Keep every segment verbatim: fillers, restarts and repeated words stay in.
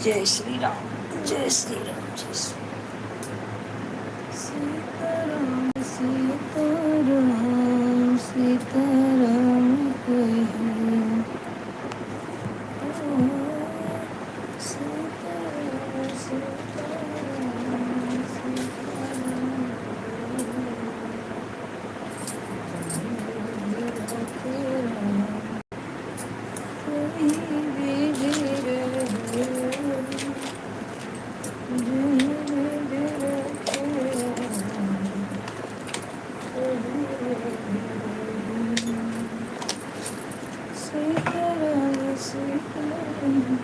जय श्री राम, जय श्री राम, जय श्री राम। सीताराम, सीताराम, सीताराम कहे। ओ, सीताराम, सीताराम, सीताराम।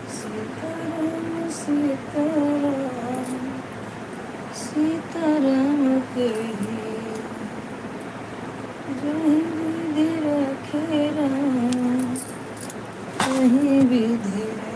सीताराम, सीताराम, सीताराम कही, जय विधि रखे राम, कहीं विधि रही।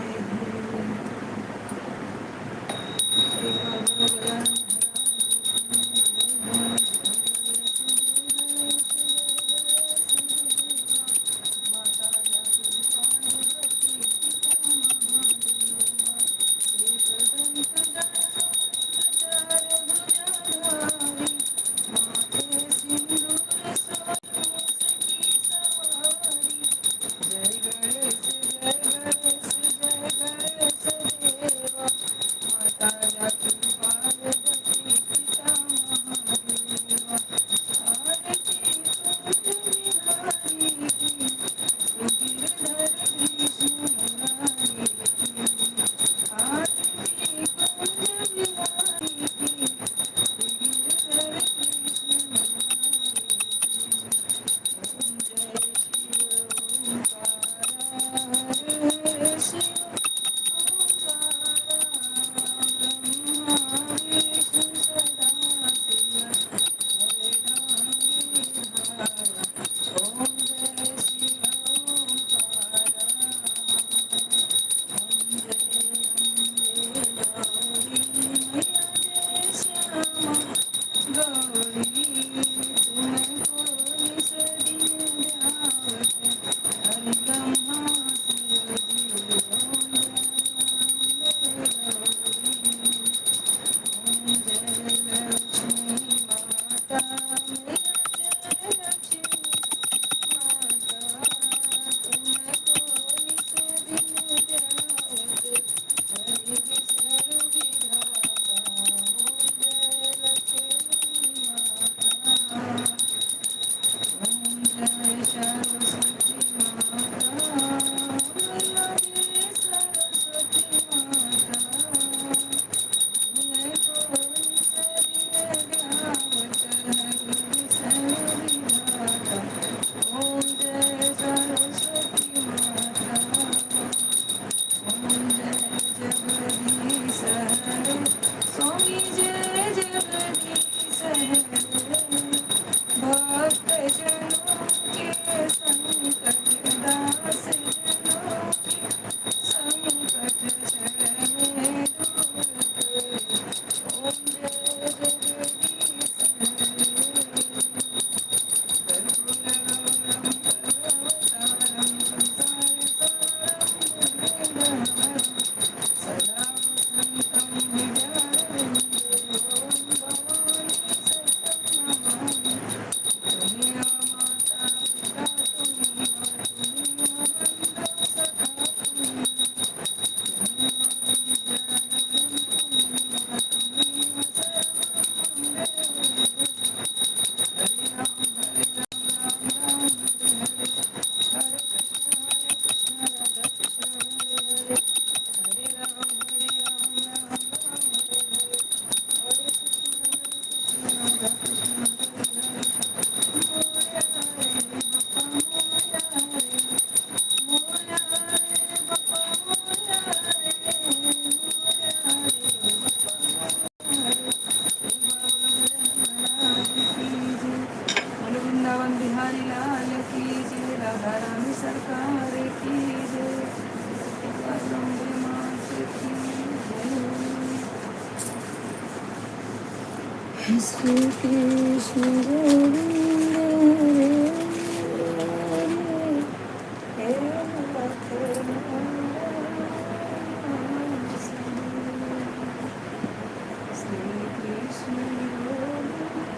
श्री कृष्ण गोविंद हरे हरे। हे नाथ नारायण श्री कृष्ण गोविंद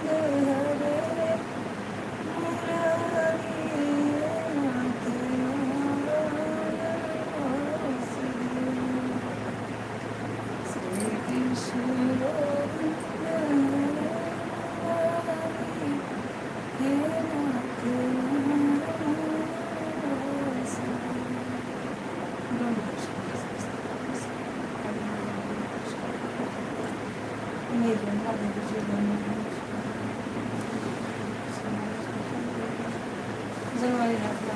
हरे हरे।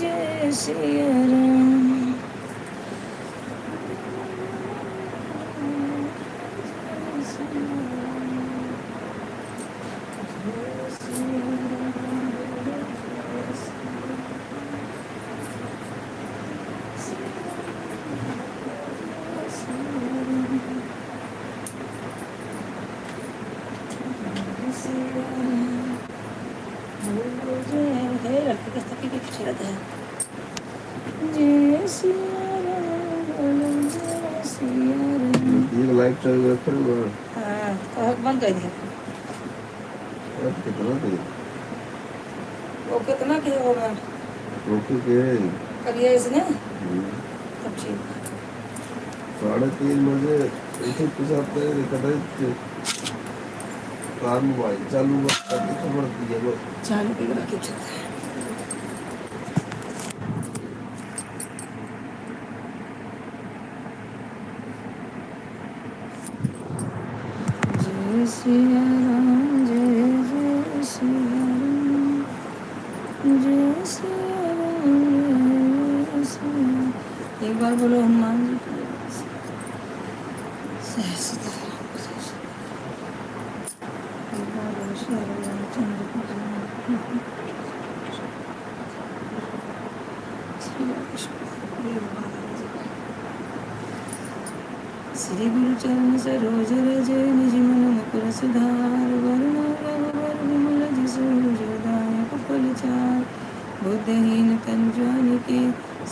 जय सिया राम। हे लड़की के साथ के कुछ रहता है। जय सिया राम, बोलो जय सिया राम। ये लाइट चल रहा है, फिर वो हाँ, तो बंद कर दिया। अब कितना दे? वो कितना के होगा? ओके के। करिए इसने? हम्म। तब ठीक। साढ़े तीन बजे एक ही पेशाब करे, कटाई के। कार मोबाइल चालू हुआ, करके खबर दिया वो। चालू के रखे चलते हैं। जय सिया राम, जय जय सिया राम, जय सिया राम, जय जय सिया। एक बार बोलो हनुमान जी की जय। जय सीताराम, जय सीताराम। एक बार बोलो श्री रामचंद्र की जय। श्री गुरु चरण सरोज रज, निज मन मुकुर सुधार। वरन रघुबर विमल जसु, जो दायक फल चार। बुद्धिहीन तन जानिके,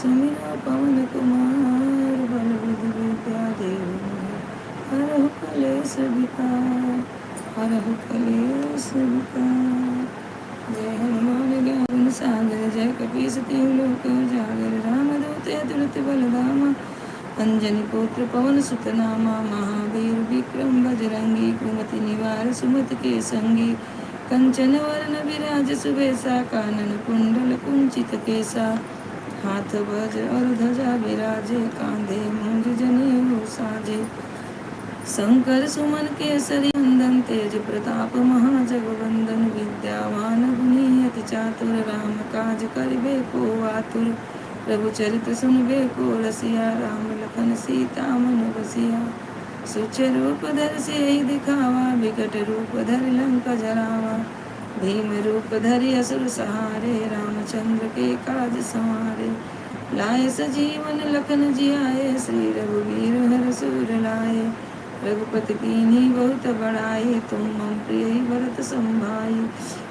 सुमिरा पवन कुमार। बल बुद्धि विद्या देहु मोहे, हरहु कलेस विकार। हरहु कलेस विकार। जय हनुमान ज्ञान गुण सागर, जय कपीस तिहुँ लोक उजागर। रामदूत अतुलित बल धामा, अंजनी पुत्र पवन सुत नामा। महावीर विक्रम बजरंगी, कुमति निवार सुमति के संगी। कंचन वरन विराज सुबेसा, कानन कुंडल कुंचित केसा। हाथ वज्र और ध्वजा विराजे, कांधे मूंज जनेऊ साजे। शंकर सुमन केसरी नंदन, तेज प्रताप महाजगवंदन। विद्यावान गुणी अति चातुर, राम काज करिबे को आतुर। प्रभु चरित सुनबे को रसिया, राम लखन सीता मन बसिया। सूक्ष्म रूप धरि सियहि दिखावा, विकट रूप धरि लंका जरावा। भीम रूप धरि असुर संहारे, रामचंद्र के काज संवारे। लाए सजीवन लखन जियाए, श्री रघुवीर हरषि उर लाए। रघुपति कीन्ही बहुत बड़ाई, तुम मम प्रिय भरत सम भाई।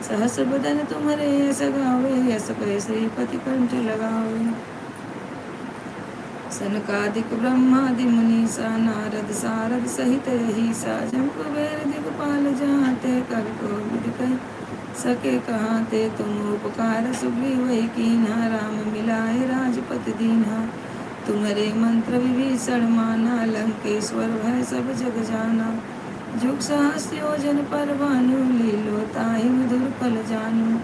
सहस बदन तुम्हरे यस गावे, यस कहि श्रीपति कंठ लगावे। सनकादिक ब्रह्मादि मुनीसा, नारद सारद सहित अहीसा। जम कुबेर दिगपाल जहाँ ते, कवि कोविद कहि सके कहाँ ते। तुम उपकार सुग्रीव ही कीन्हा, राम मिलाए राजपति दीन्हा। तुम्हरे मंत्र विभीषण माना, लंकेश्वर भय सब जग जाना। जुग सहस्र योजन पर भानु, लील्यो ताहि मधुर फल जानू।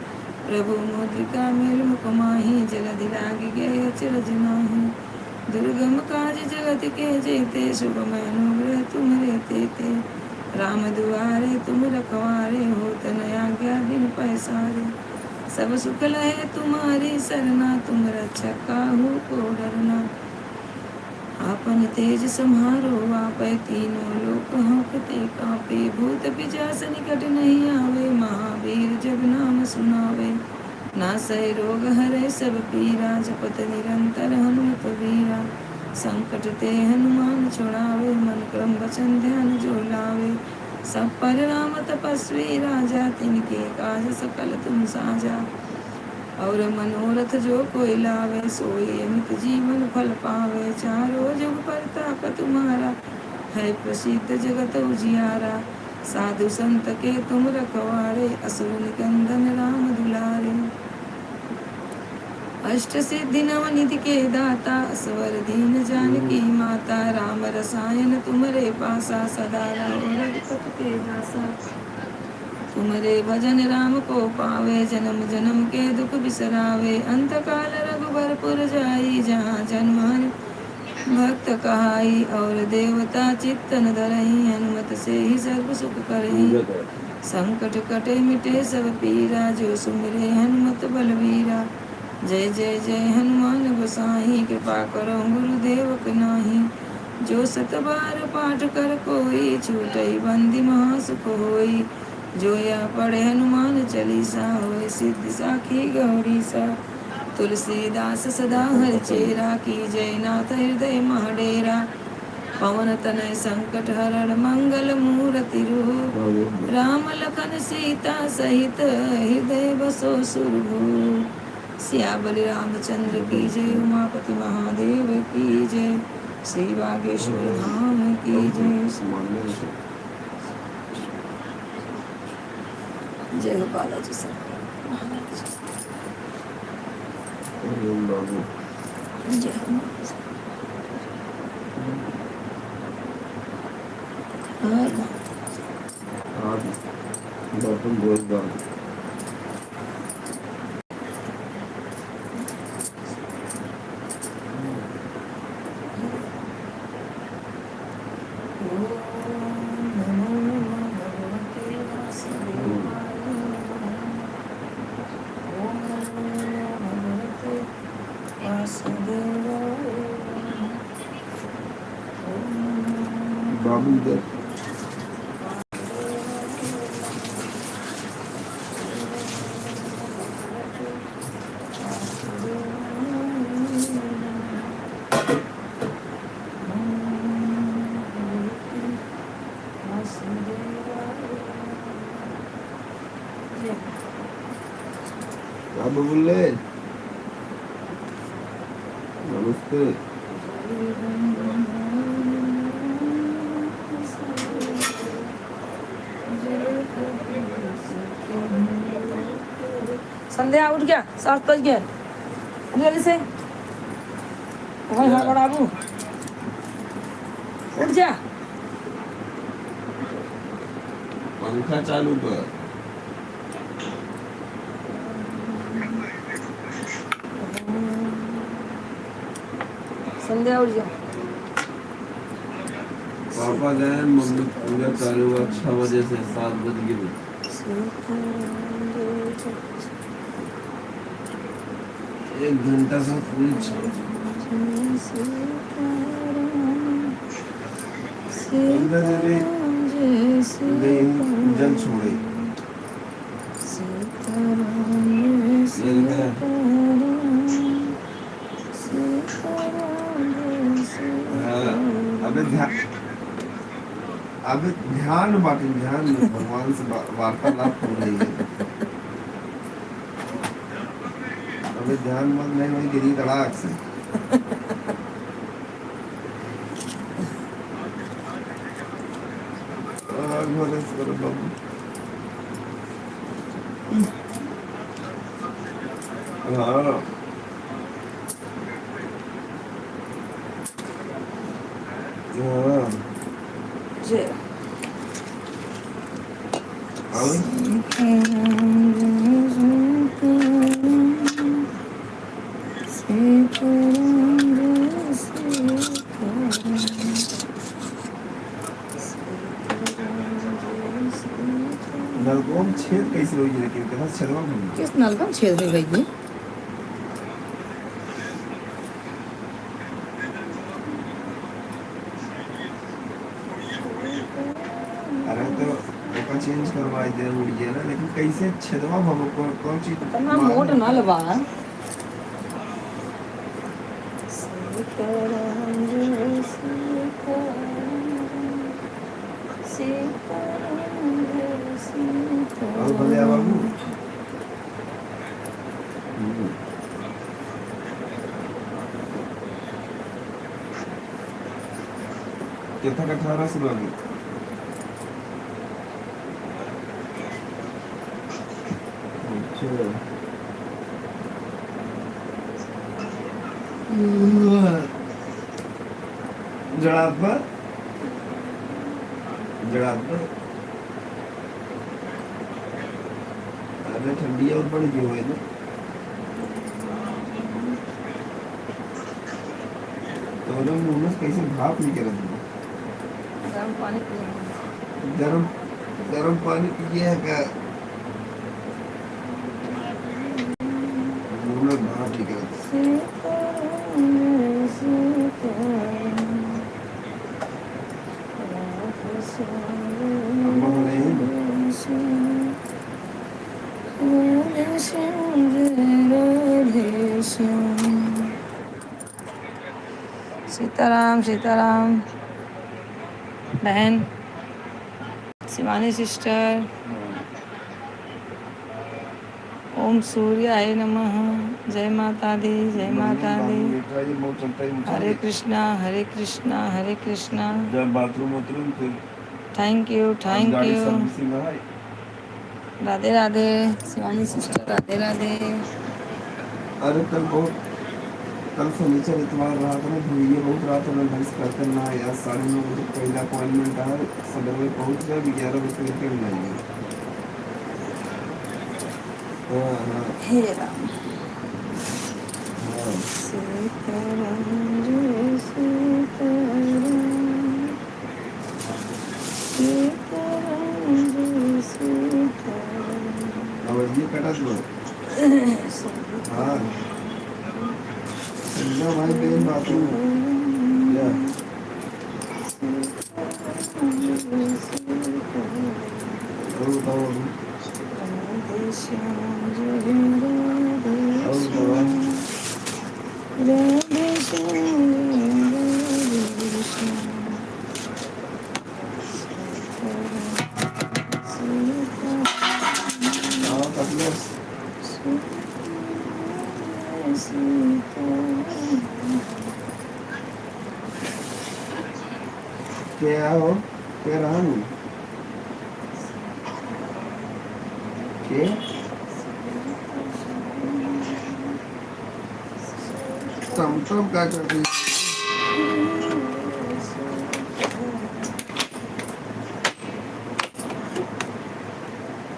प्रभु मुद्रिका मेल मुख माही, जलधि लागी गए अचरज नाही। दुर्गम काज जगत के जेते, सुगम अनुग्रह तुम्हरे तेते। राम दुआरे तुम रखवारे, होत न आज्ञा बिन पैसारे। सब सुख लहे तुम्हारी सरना, तुम रक्षक काहू को डरना। आपन तेज सम्हारो आपै, तीनों लोक हँकते काँपे। भूत पिशाच निकट नहीं आवे, महावीर जब नाम सुनावे। नासै रोग हरै सब पीरा, जपत निरंतर हनुमत बीरा। संकट ते हनुमान छुड़ावे, मन क्रम वचन ध्यान जो लावे। सब पर राम तपस्वी राजा, तिनके काज सकल तुम साजा। और मनोरथ जो कोई लावे, सोई अमित जीवन फल पावे। चारों जुग परताप तुम्हारा, है प्रसिद्ध जगत उजियारा। साधु संत के तुम रखवारे, असुर निकंदन राम दुलारे। अष्ट सिद्धि नव निधि के दाता, असवर दीन जानकी माता। राम रसायन तुम्हरे पासा, सदा रहो रघुपति के दासा। तुम्हरे भजन राम को पावे, जन्म जन्म के दुख बिसरावे। अंत काल रघुबरपुर जाई, जहाँ जन्म हरि भक्त कहाई। और देवता चित्तन धरई, हनुमत से ही सर्व सुख करई। संकट कटे मिटे सब पीरा, जो सुमिरे हनुमत बलबीरा। जय जय जय हनुमान गोसाई, कृपा करो गुरुदेव के नाही। जो सत बार पाठ कर कोई, छूटई बंदी महा सुख होई। जो यह पढ़े हनुमान चालीसा, होए सिद्धि साखी गौरीसा। तुलसीदास सदा हर चेरा, कीजय नाथ हृदय मह डेरा। पवन तनय संकट हरण मंगल मूरति रूप। राम लखन सीता सहित, हृदय बसो सुरभूप। सियावर रामचंद्र की जय, उमापति महादेव की जय, श्री बागेश्वर धाम की जय। जय हो बालाजी सरकार महाराज। जय हो। हर महादेव। आज बर्तन धोए के बाद बाबू इधर। क्या बोल रहे? नमस्ते। संध्या, उठ गया, सात बज गए। उठ जल्दी से। वही हड़बड़ाबू। उठ जा। पंखा चालू कर। संध्या, उठ जा। पापा गए, मम्मी पूजा चालू हुआ, छह बजे से सात बज गए। एक घंटा से पूरी छ-, अंदर से भी नहीं, जल छोड़े। ये देखा? हाँ, अबे ध्या-, अबे ध्यान बाटे, ध्यान में भगवान से बा-, वार्तालाप हो रही है। अबे ध्यान मत नहीं होई, गिरी तड़ाक से। आ, घरे से करो बाबू। हाँ। हाँ। जय। और? नलकवा में छेद कैसे होई, लेकिन कहाँ छेदवा में? किस नलका में छेद हो गई जी? अरे तो ओका change करवाई दे, उड़ गया ना, लेकिन कैसे छेदवा भगो, कौन, कौन चीज इतना मार मोट नल बा। सीताराम जय सीताराम, सीताराम जय सीताराम। और भले बाबू। हम्म। कितना का अठारह से बाबू? अच्छा। जड़ात बा? जड़ात बा? अरे ठंडी और बढ़ गई होए ना। तो मुंह में कैसे भाप निकलत बा? गरम पानी पिए हैं। गरम, गरम पानी पिए है का? मुंह में भाप निकलत। अम्मा हो रही है? सीताराम, सीताराम। बहन, शिवानी सिस्टर, ओम सूर्याय नमः। जय माता दी, जय माता दी। हरे कृष्णा, हरे कृष्णा, हरे कृष्णा। जब बाथरूम वाथरूम फिर thank you, thank you। Radhe Radhe Shivani sister, Radhe Radhe. अरे कल बहुत, कल शनिचर इतवार रात में भीड़िए बहुत रात में भैंस करते ना यार, साढ़े नौ बजे पहला अपॉइंटमेंट है, सवेरे पहुंच जाए, ग्यारह बजे निकल जाएंगे। हाँ, हाँ। हे राम। हाँ। सीताराम जय सीताराम। आवाज ये कटा सुना। हाँ। समझा भाई, मेन बात है। या। और बताओ अभी। और बताओ। क्या हो? क्या रहा नहीं? के? टमटम का कर दी?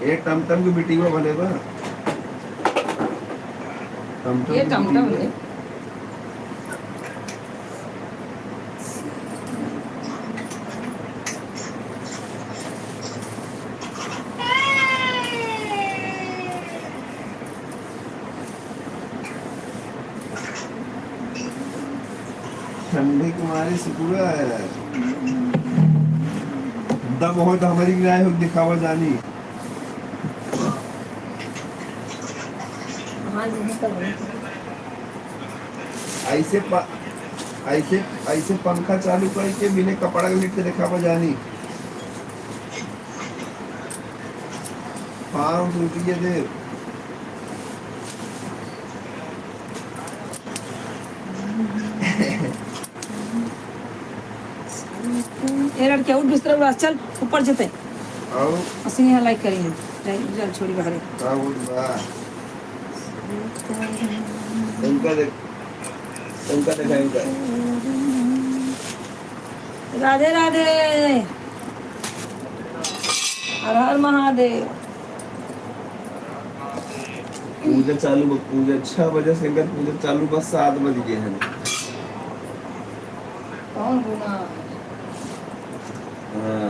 ए टमटम के बिटिया भले बा। टमटम ये के टमटम बिटिया। है। ठंडी के मारे से पूरा दम हो तो हमारी गिराए हो दिखावा जानी। हाँ जी, निकल गई। ऐसे प-, ऐसे, ऐसे पंखा चालू करके बिना कपड़ा के लेट के देखावा जानी। पाँव टूटिए दे। ए लड़किया, उठ, बिस्तर उड़ा, चल, ऊपर जेते। और? असिन यहाँ लाइक करी है। चल, चल, छोड़ी बाहर। का उठ बा? इनका देख, इनका देखा, इनका। राधे राधे। हर हर महादेव। पूजा चालू बा, पूजा छह बजे से इनकर पूजा चालू बा, सात बज गए हैं। कौन गुना? हाँ,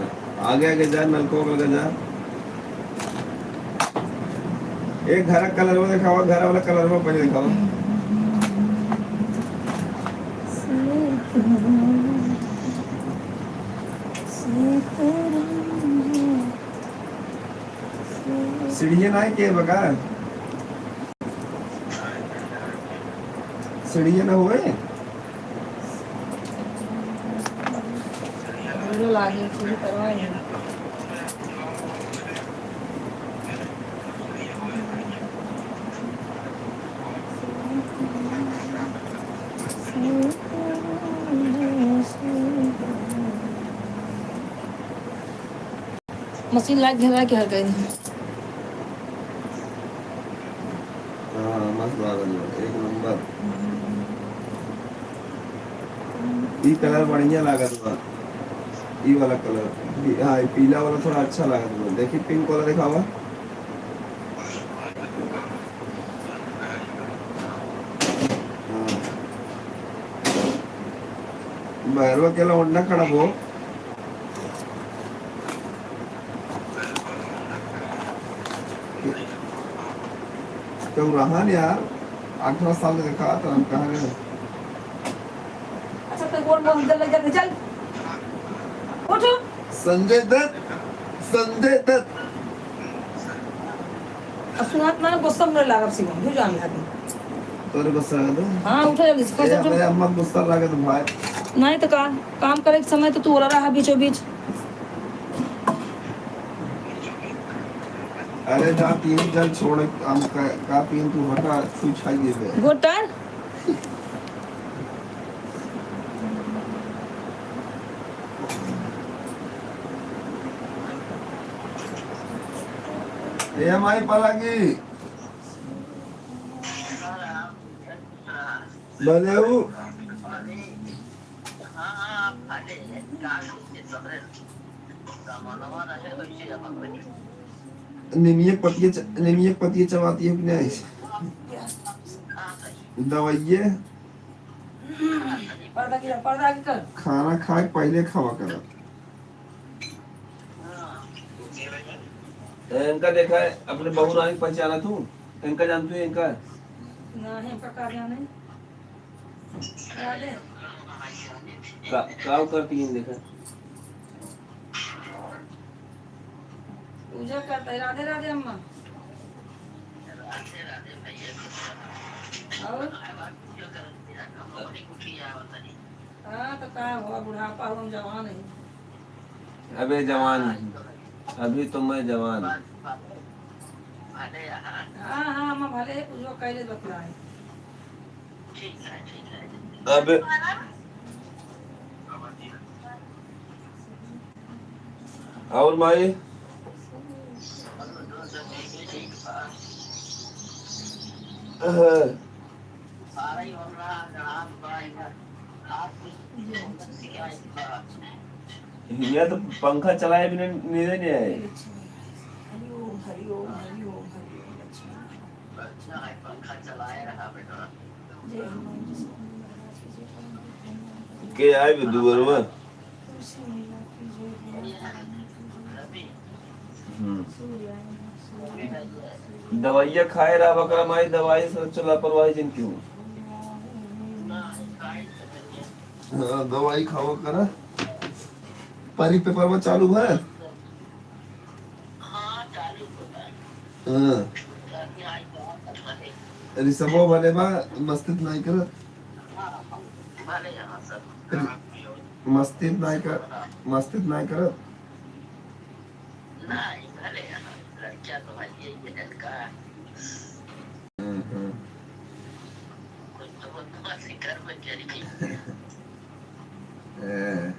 आगे आगे जा, नलको लगा जा। एक घर का कलरवा देखावा, घर वाला कलरवा पहले देखावा। सीढ़िया ना है के बका? सीढ़िया ना होए? हमरो लागे, कुछ करवाए हैं। मशीन लाग घेरा के हर कहीं। हाँ, मस्त लागल बा, एक नंबर। ई कलर बढ़िया लागत बा, ई वाला कलर। ई, हाँ, ई पीला वाला थोड़ा अच्छा लागत बा। देखी, पिंक वाला देखावा। हाँ। बहरवा के लौंडा खड़ा हो। क्यों रहा नहीं यार? अठारह साल के देखा था हम कहाँ गए? अच्छा, तो कौन कौन चल, चल, चल। उठ। संजय दत्त, संजय दत्त। अब सुनात ना, गुस्सा में लागब शिवम, हो जान खातिर। तोरे गुस्सा लागत है? हाँ, उठो जल्दी से, ए, फटाफट। अरे अम्मा गुस्सा लागत है भाई। नहीं तो का, काम करे के समय तो तू ओरा रहा बीचों बीच। अरे जा तीन जल छोड़, हम का, का तीन तू हटा, छुई छाई दे दे। गोटर। ए माई पलागी। भले उ निमिया पतिया च-, निमिया पतिया चबाती है कि नहीं? दवाइये। पर्दा गिरा, पर्दा आगे कर। खाना खाए के पहले खावा करा। ए, इनका देखा है, अपने बहू रानी पहचाना तू? इनका जानतू है, इनका? ना है, इनका का जाने? राधे। का, का करती है, देखा? पूजा करता है। राधे, राधे अम्मा। और? हाँ, तो का हुआ, बुढ़ापा हुआ, हम जवान है। अबे जवान है, अभी तो मैं जवान हूँ। हाँ, हाँ, हम भले ही कुछ कैले बतलाए। अबे और माई? हाँ। हिया तो पंखा चलाए बिना नींदे नहीं आए। हरि ओम, हरि ओम, हरि ओम, हरि ओम, लक्ष्मी। जय हनुमान जी, स्वामी महाराज की जय। के आए बे दुअरवा? हम्म। दवाइया खाए रहा बकरा माई, दवाई से अच्छा लापरवाही जिन क्यों? हाँ, दवाई खावा करा। परी पेपरवा चालू है? हाँ। ऋषभो भले बा, मस्ती त नाई करत। रि-, मस्ती त नाई कर, मस्ती त नाई करत। हम्म, हम्म। ए।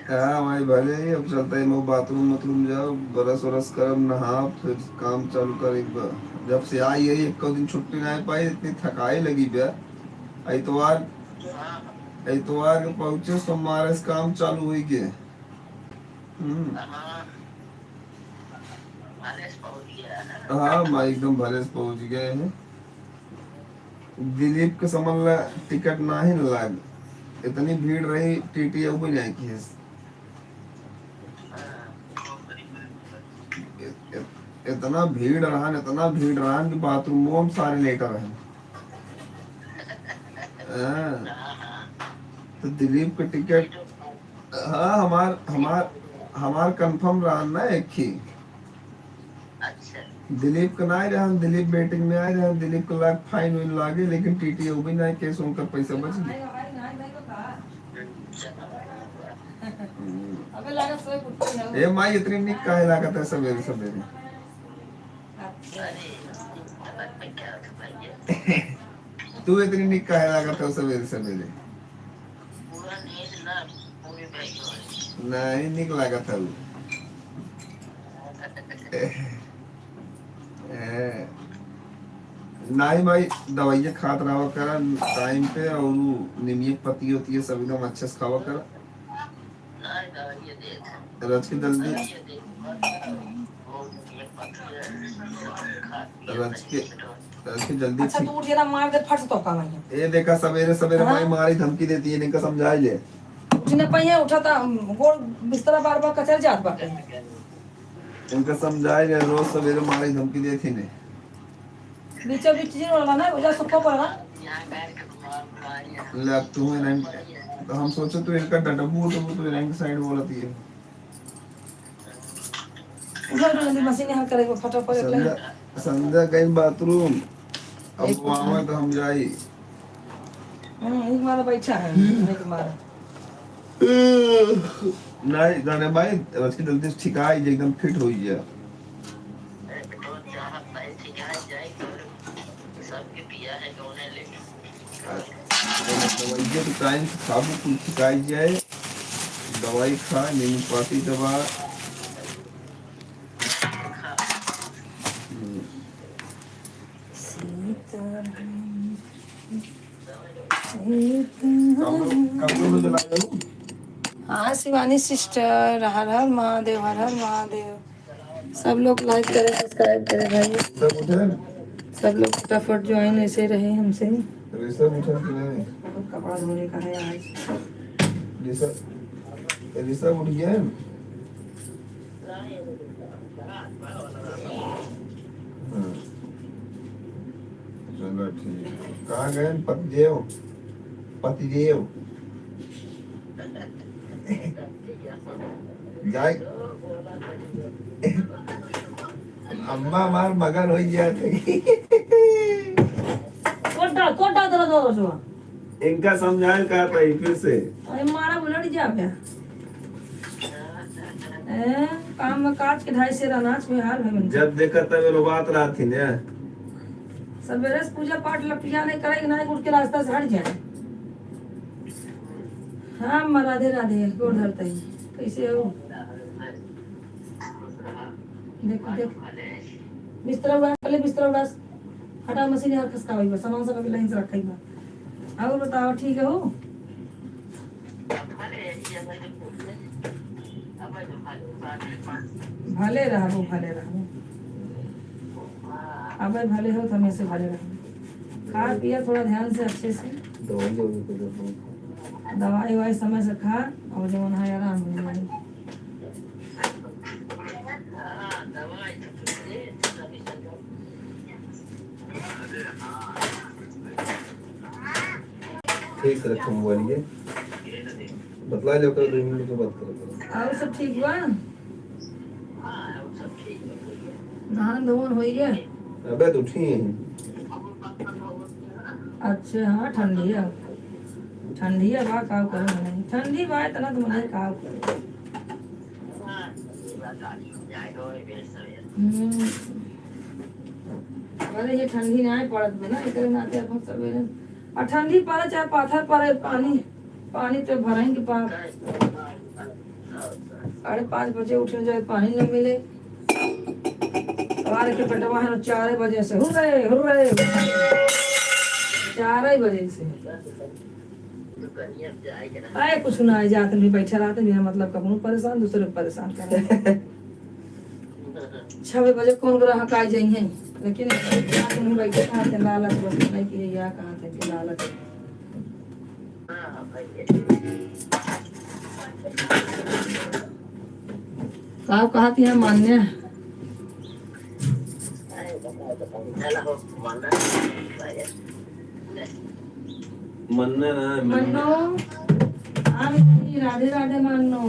हाँ भाई, भले ही अब चलता है, मैं बाथरूम, बाथरूम जाओ, ब्रश व्रश करब, नहाब, फिर काम चालू करे के बा। जब से आई है, एको दिन छुट्टी ना पाई, इतनी थकाई लगी बा। इतवार, इतवार के पहुँचे, सोमवार से काम चालू हुई के। हम्म। हाँ, मैं एकदम भले से पहुँच गए हैं। दिलीप के समझ ला टिकट नाही न लाग, इतनी भीड़ रही, टीटी अउबे नाही किहिस। इत-, इत-, इतना भीड़ रहन, इतना भीड़ रहन कि बाथरूमो में सारे लेटा रहन। हाँ। तो दिलीप के टिकट, हाँ, हमार, हमार, हमार कंफर्म रहन ना एक ही। अच्छा। दिलीप के ना आए रहन, दिलीप वेटिंग में आए रहन, दिलीप के लाग फाइन वाइन लागे, लेकिन टीटीओ भी ना, केस उनका पैसा बच गया। हम्म। ए माई, इतनी निक काहे लागत है सवेरे सवेरे? तू इतनी निक काहे लागत है सवेरे सवेरे? नहीं, निक लागत है। ए, ए, नहीं भाई, दवाइयाँ खात रहा करा टाइम पे, और उ निमिया पत्ती होती है, सब एकदम अच्छे से खावा करा। रच के जल्दी, रच के, रच के जल्दी अच्छा, ठीक। तू उठ के ना मार दे, फट से तोका माई। ए देखा, सवेरे सवेरे हाँ? माई मारी धमकी देती है, इनका समझाई ले। उठ ना पाइए, उठा था, गोड़ बिस्तरा बार बार कचर जात बाटे। इनका समझाई ले, रोज सवेरे मारी धमकी देती ने। बीचों बीच जी वाला ना, उधर सुखो पर ना। ले, अब तू है ना, तो हम सोचे तू इनका डटबू, तो वो तो इनके साइड बोलती है। उधर जो जल्दी मशीन यहाँ करे, वो फटाफट संध्या, संध्या गई बाथरूम। अब एक वो आवे तो हम जाई। हम्म, एक मारा बैठा है, एक मारा। नहीं, जाने भाई, रच के जल्दी से ठिकाई जे, एकदम फिट होई जा। दवाइया तो टाइम से खाबू, कुल ठिकाई जाए। दवाई खा, नींबू पाती दबा। हम्म। सीताराम, सीताराम। कब, कब में जला दे? हाँ, शिवानी सिस्टर, हर हर महादेव, हर हर महादेव। सब लोग लाइक करे, सब्सक्राइब करे भाई। सब उठे? सब लोग फटाफट ज्वाइन ऐसे रहे हमसे। ऋषभ उठे कि नहीं? कपड़ा धोने का है आज। ऋषभ, ऋषभ उठ गया है? हाँ। चलो ठीक। कहाँ गए पतिदेव? पतिदेव। जाए। अम्मा हमार मगन हो जाते। कोटा, कोटा दर्द हो रहा। इनका समझाए का था फिर से? अरे मारा बुलट जा बे। ए, काम में काज के ढाई सेर अनाज में हाल है बन। जब देखा तब रोबात रहती ने। सवेरे से पूजा पाठ लपिया नहीं करे, ना उठ के रास्ता से हट जाए। हाँ, अम्मा, राधे राधे, गोड़ धरते हैं। कैसे हो? देखो, देखो। बिस्तरा उड़ा, पहले बिस्तरा उड़ा। हटा, मशीन यार खसकावई बा, सामान सब अभी लाइन से रखई बा। और बताओ, ठीक हो? भले रहबो, भले रहबो। अब भले हो तो हमेशा भले रहबो। खा पिया थोड़ा ध्यान से, अच्छे से। दवाई जरूर दे दो। दवाई ववाई समय से खा, और जवन है आराम हो जाए। ठीक से रखो मोबाइल के। बतला लो, कर दो मिनट के बात करो। और सब ठीक बा? नहान धोन होई गया? अबे तो उठी है। अच्छा, हाँ, ठंडी है। ठंडी है बा, का करो नहीं। ठंडी बा, इतना तो मने का करो। हम्म। अरे, ये ठंडी ना पड़त बा ना, एकरे नाते अपन सवेरे, आ ठंडी पड़े चाहे पाथर पड़े, पानी, पानी तो भरेंगे पा-, साढ़े पाँच बजे उठे जाए, पानी न मिले। सवार के पेटवा है चार बजे से, हुर्रे, हुर्रे, चार बजे से। आए कुछ ना आए, जात भी बैठे रहते बिना मतलब का, बहुत परेशान, दूसरे को परेशान कर। छह बजे कौन ग्राहक आ जाइए, लेकिन जात में बैठे रहते, लालच बस नहीं कि या कहा थे कि लालच। का कहत है मान्या? मन्ना ना, मन्ना। मन्नो, आ बेटी, राधे राधे मन्नो।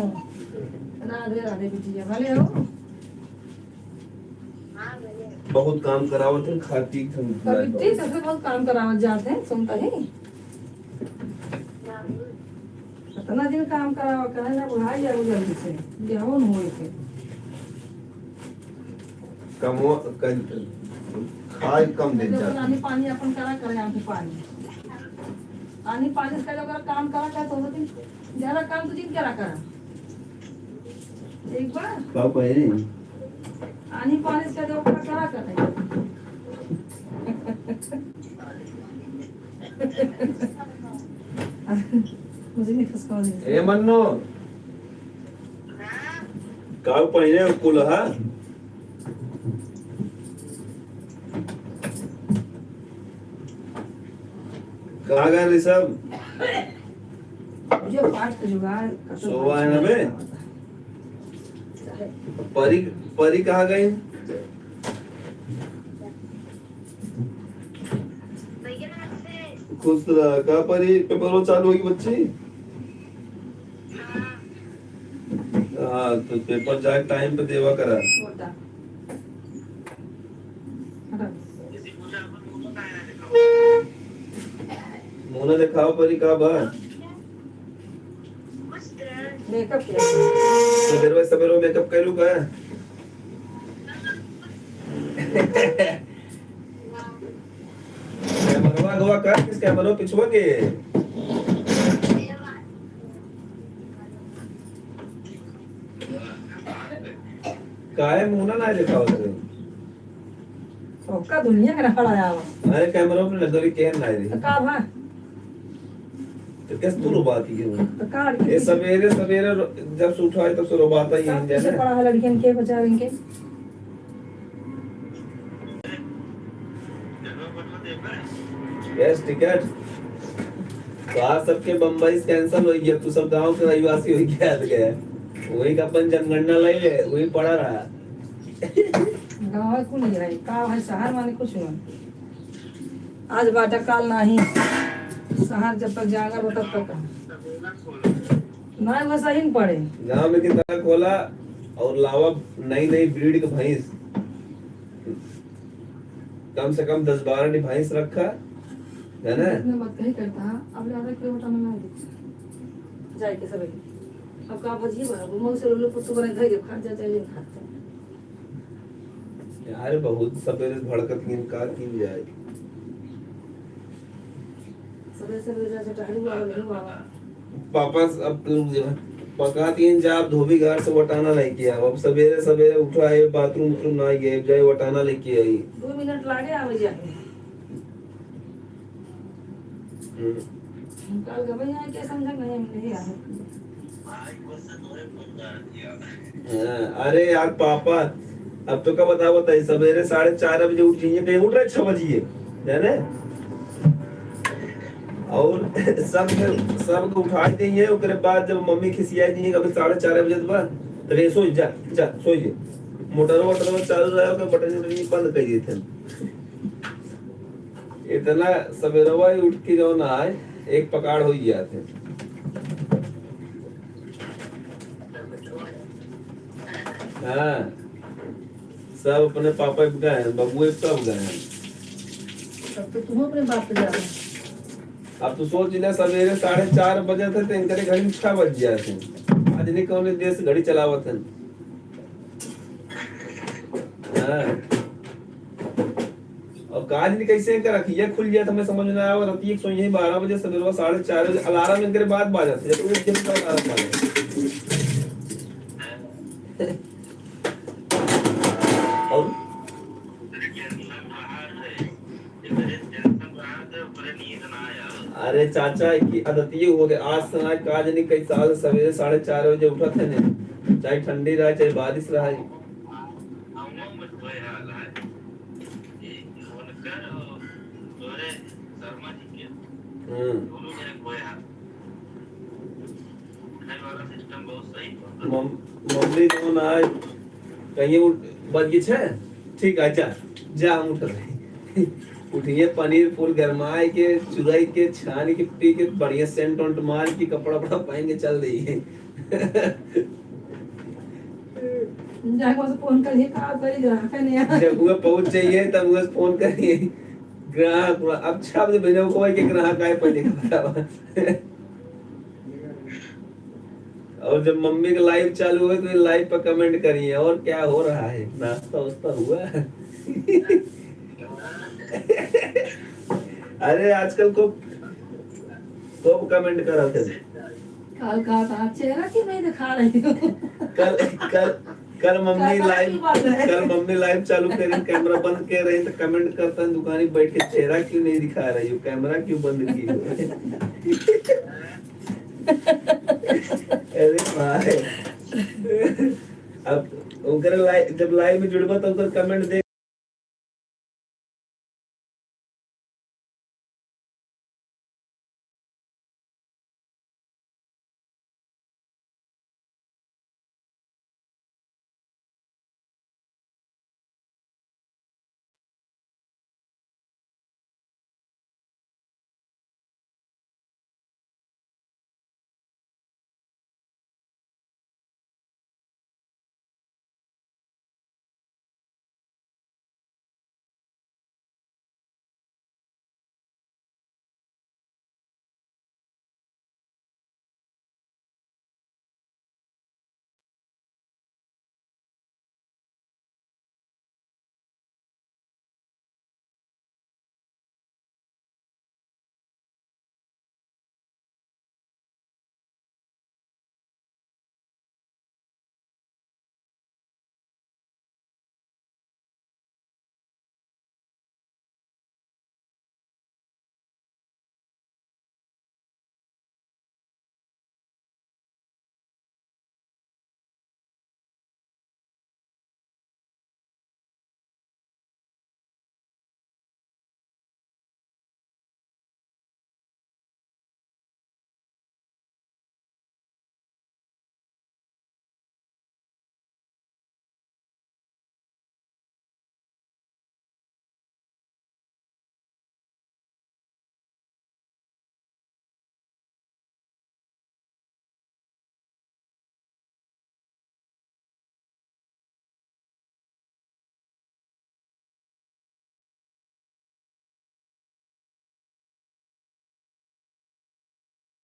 राधे राधे बिटिया, भले हो? बहुत काम करावत है, खाती खन-, तो बिट्टी, सबसे बहुत काम करावत जात है, सुनता ही। इतना दिन काम करावा, कहे ना बुढ़ाई जाऊ जल्दी से, बियाहो न होए के। कमो-, क-, खाए कम दिन देखो, जात। आनी पानी अपन करा करे, आनी पानी। आनी पानी से लोग काम करा करे, तो होती, ज्यादा काम तो जिन करा करा। एक बार। का कहे रे? आनी पानी से लोग करा करे। मुझे नहीं खसकाओ नहीं। ए मन्नो, काल पहिरे कुल हा? कहाँ गए रे सब? जो पाठ के जुगाड़, कसम सोवा है ना बे? परी, परी कहाँ गई? खुश रह। का परी, पेपरो चालू होगी बच्ची? हाँ, तो पेपर जाए टाइम पे देवा करा। मुँह ना देखाओ परी, का बा? मेकअप किया। सवेरे सवेरे मेकअप करू का? कैमरवा अगवा कर, किस कैमरवा पिछुआ के? काहे मुँह ना, ना देखावत रहे? ओका दुनिया के रखड़ा आवा। अरे कैमरा पे नजर ही केहन ना रही। तो का भा? तो कैसे तू रोबाती है? तो का ये सवेरे, सवेरे रो-, जब से उठाए तब से रोबाता ही हम है, कैसे जाने? पड़ा है लड़कियन के, बेचारन के? Yes, ticket. तो आज सबके बम्बई से कैंसिल हो गया, तू सब गांव के रहिवासी हो गया, आ गया। वही का अपन जनगणना ले ले, वही पड़ा रहा। गाँव है कुल है, का है शहर माने कुछ ना। आज बाटा काल नाही, शहर जब तक जागा बा तब तक। ना वो सही न पड़े। गाँव में कितना खोला और लावा नई नई ब्रीड के भैंस, कम से कम दस बारह ठी भैंस रखा, है ना? इतना मत कही करता, अब ज्यादा किलोमीटर में ना दिखता। जाए के सब अब का भजिए बना, मऊ से लोलो पुत्तू बने धइले, खा जा, जाए, खा जा। यार, बहुत सवेरे से भड़कत हीन, का कीन जाए? सवेरे, सवेरे जा, जा, टहलू आवा, लेहू आवा। पापा स-, अब तुम जो पका तीन जा, आप धोबी घाट से वटाना लेके आओ। अब सवेरे, सवेरे उठा है, बाथरूम, उथरूम ना गए, जाए वटाना लेके आई। दो मिनट लागे आवे जाए। हम्म। काल गबई आए के समझ नहीं, हम नहीं आए। हाँ, अरे यार पापा, अब तो का बताओ, बताई, सवेरे साढ़े चार बजे उठ जाइए, कहीं उठ रहे छह बजिए, जाने? और सब, सबको उठाई देइए, ओकरे बाद जब मम्मी खिसियाई देइए, कभी साढ़े चार बजे तो बा, तो कहे, "सोई जा, जा, सोई जा।" मोटरवा, वोटरवा चालू रहे, ओकर बटन, उटन बंद कर देते हैं। इतना सवेरवा ही उठ के जो ना आए, एक पकाड़ हो ही जाते। हाँ, सब अपने पापा पे गए हैं, बबुए पे सब गए हैं। तब तो तुम अपने बाप पे जा रहे हो। अब तू सोच ले, सवेरे साढ़े चार बजे थे, तो इनके घर में छह बज गया थे। आज नहीं कौन देश घड़ी चलावत है। हाँ। और काज नहीं कैसे इनका रखिया खुल गया था, मैं समझ ना आया। और रात एक सौ यही बारह बजे, सवेरे साढ़े चार बजे अलार्म इनके बाद बाजा था, जब उठ के तो अलार्म बाजा। और अरे चाचा, की आदत ये हो गई, आज से ना काज नहीं, कई साल सवेरे साढ़े चार बजे उठत है ने, चाहे ठंडी रहे, चाहे बारिश रहे। हम्म। मम-, मम्मी तो ना आए, कहीं उठ, बज गई छह, ठीक है, जा, जा, हम उठ रहे। उठिए पनीर फूल गरमाए के, चुराई के, छान के, पी के, बढ़िया सेंट वेंट मार के, कपड़ा वपड़ा पहन के चल देइए। जाके वहाँ से फोन करिए, का करी, ग्राहक है नहीं। जब वो पहुँच जाइए, तब वो फोन करिए। ग्राहक, अब छह बजे भेजो कोई के ग्राहक आए, पहले का बतावा। और जब मम्मी का लाइव चालू हो, तो ये लाइव पर कमेंट करिए, "और क्या हो रहा है, नाश्ता वास्ता हुआ?" अरे, आजकल खूब, खूब कमेंट करत है। काल कहा था, "चेहरा क्यों नहीं दिखा रही हो?" कल, कल, कल मम्मी काका लाइव, की बात है। कल मम्मी लाइव चालू करी, कैमरा बंद कर रही, तो कमेंट करता है, "दुकानी बैठ के चेहरा क्यों नहीं दिखा रही हो, कैमरा क्यों बंद की हो?" अरे भाई, अब ओकर लाइव, जब लाइव में जुड़बा, तो ओकर कमेंट दे।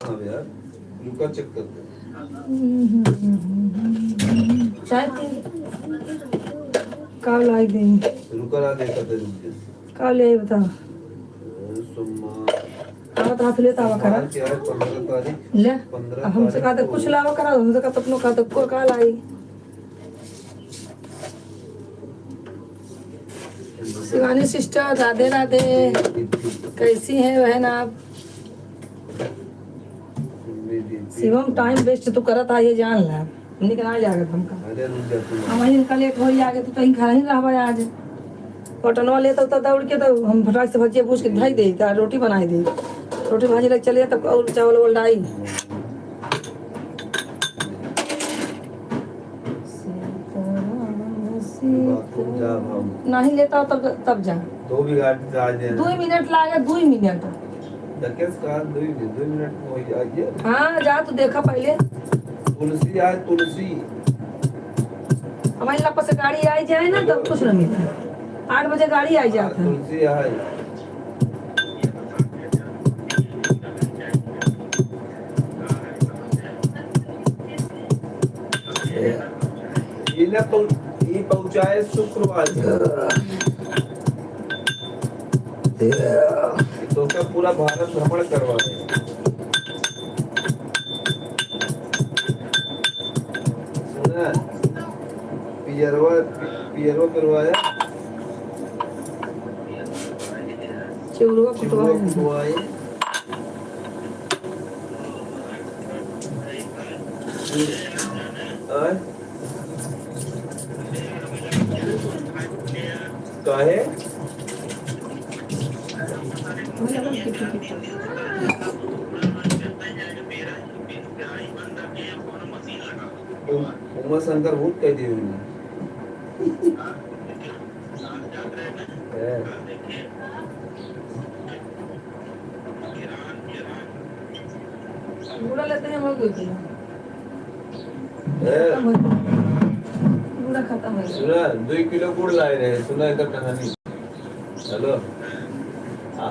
अब यार, रुका, चेक करते हैं। चाय पी। का लाई दे? रुका ना, देखा थे, रुक के। का ले बता? ए, सोमवार। आवत हाथ लेत आवा करा। सोमवार के आज पंद्रह तारीख। ले। पंद्रह अब हमसे तारीख कहा था को कुछ लावा करा, हमसे कहा तो अपनो कहा तो को का लाई? शिवानी सिस्टर, राधे राधे। कैसी हैं बहन आप? शिवम, टाइम वेस्ट तू करत आ, ये जान ला। हमनी के ना लागत हमका। अरे रुक जा तू। हम इनका लेट होई आगे, तू तो घर ही रहबा आज। पटनवा लेत होता दौड़ के तो हम फटाक से भजिया भूज के धई दे, रोटी बनाई दे। रोटी भाजी लग चले तब और चावल वावल डाई। सीताराम, सीताराम। नहीं लेता तब, तब जा। दो बीघा आज दे। दो मिनट लागे, दो मिनट। दकेस का दो ही, दो मिनट में हो जाइए। हाँ, जा तू देखा पहले। तुलसी आए, तुलसी। हमारे लपा से गाड़ी आई जाए ना, तब कुछ ना मिले। आठ बजे गाड़ी आई जात है। तुलसी आए। ये ना पहुं-, ये पहुंचाए शुक्रवार को। तो उसका पूरा भारत भ्रमण करवा दे। सुना? पियरवा, पि-, पियरवा करवाया। चिउरवा चिउरवा कुटवाए। कुटवाए। आय? काहे? उ-, उमा शंकर भूत कह दिए उन्हें। ए। पूरा लेते हैं हम लोग दो किलो। ए, खत्म हो गया। पूरा खत्म हो गया। सुना, दो किलो गुड़ लाए रहे, सुना एकर कहानी। हेलो। आ,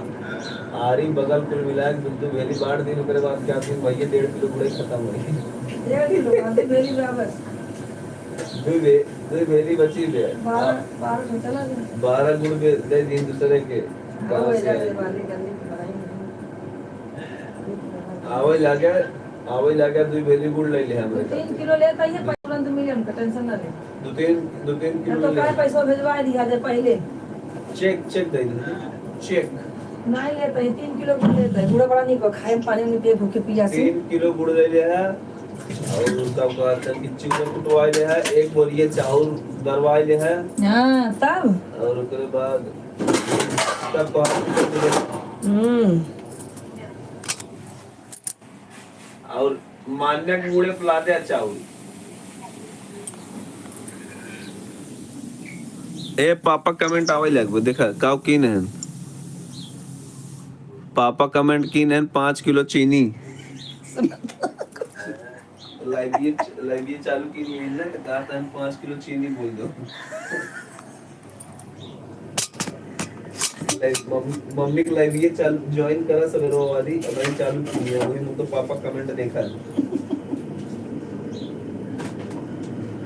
आरी बगल कुल मिला के दू दू भेली बांट दिन, ओकरे बाद क्या दिन भैया डेढ़ किलो गुड़े खत्म हो गई। डेढ़ किलो, आधी भेली बराबर। दू भे-, दू भेली बची बे। बारह, बारह में चला गया। बारह गुड़ बे दे दिन दूसरे के। हाँ, कहाँ से आए? आवे लागे, आवे लागे, दू भेली गुड़ ले ले हमरे दो तीन खातिर। किलो लेता ही है, तुरंत मिले हमका, टेंशन ना ले। दो तीन, दो तीन किलो ना तो ले। काय पैसा भेजवा दिया जे पहले। चेक, चेक दे दे। चेक। नहीं लेता ही, तीन किलो गुड़ लेता ही। गुड़ बड़ा निको, खाए में पानी उनी पिए, भूखे पियासी। तीन किलो गुड़ ले ले है, और तब कहते हैं कि चिवड़ा कुटवा ले है, एक बोरिया चाउर दरवा ले है। हाँ, तब? और ओकरे बाद तब कहते हैं कि हम्म। और मान्या के मुड़े पला दे चाउर। ए पापा कमेंट आवे लगबे, देखा काउ कीन हन। पापा कमेंट कीन हन पाँच किलो चीनी। लाइव ये, लाइव ये चालू कीन हन ना, तो कहा था हम पाँच किलो चीनी बोल दो। लाइव, मम-, मम्मी के लाइव ये चालू, ज्वाइन करा सवेरे वाली, अब ये चालू की है, वही मुझको पापा कमेंट देखा है।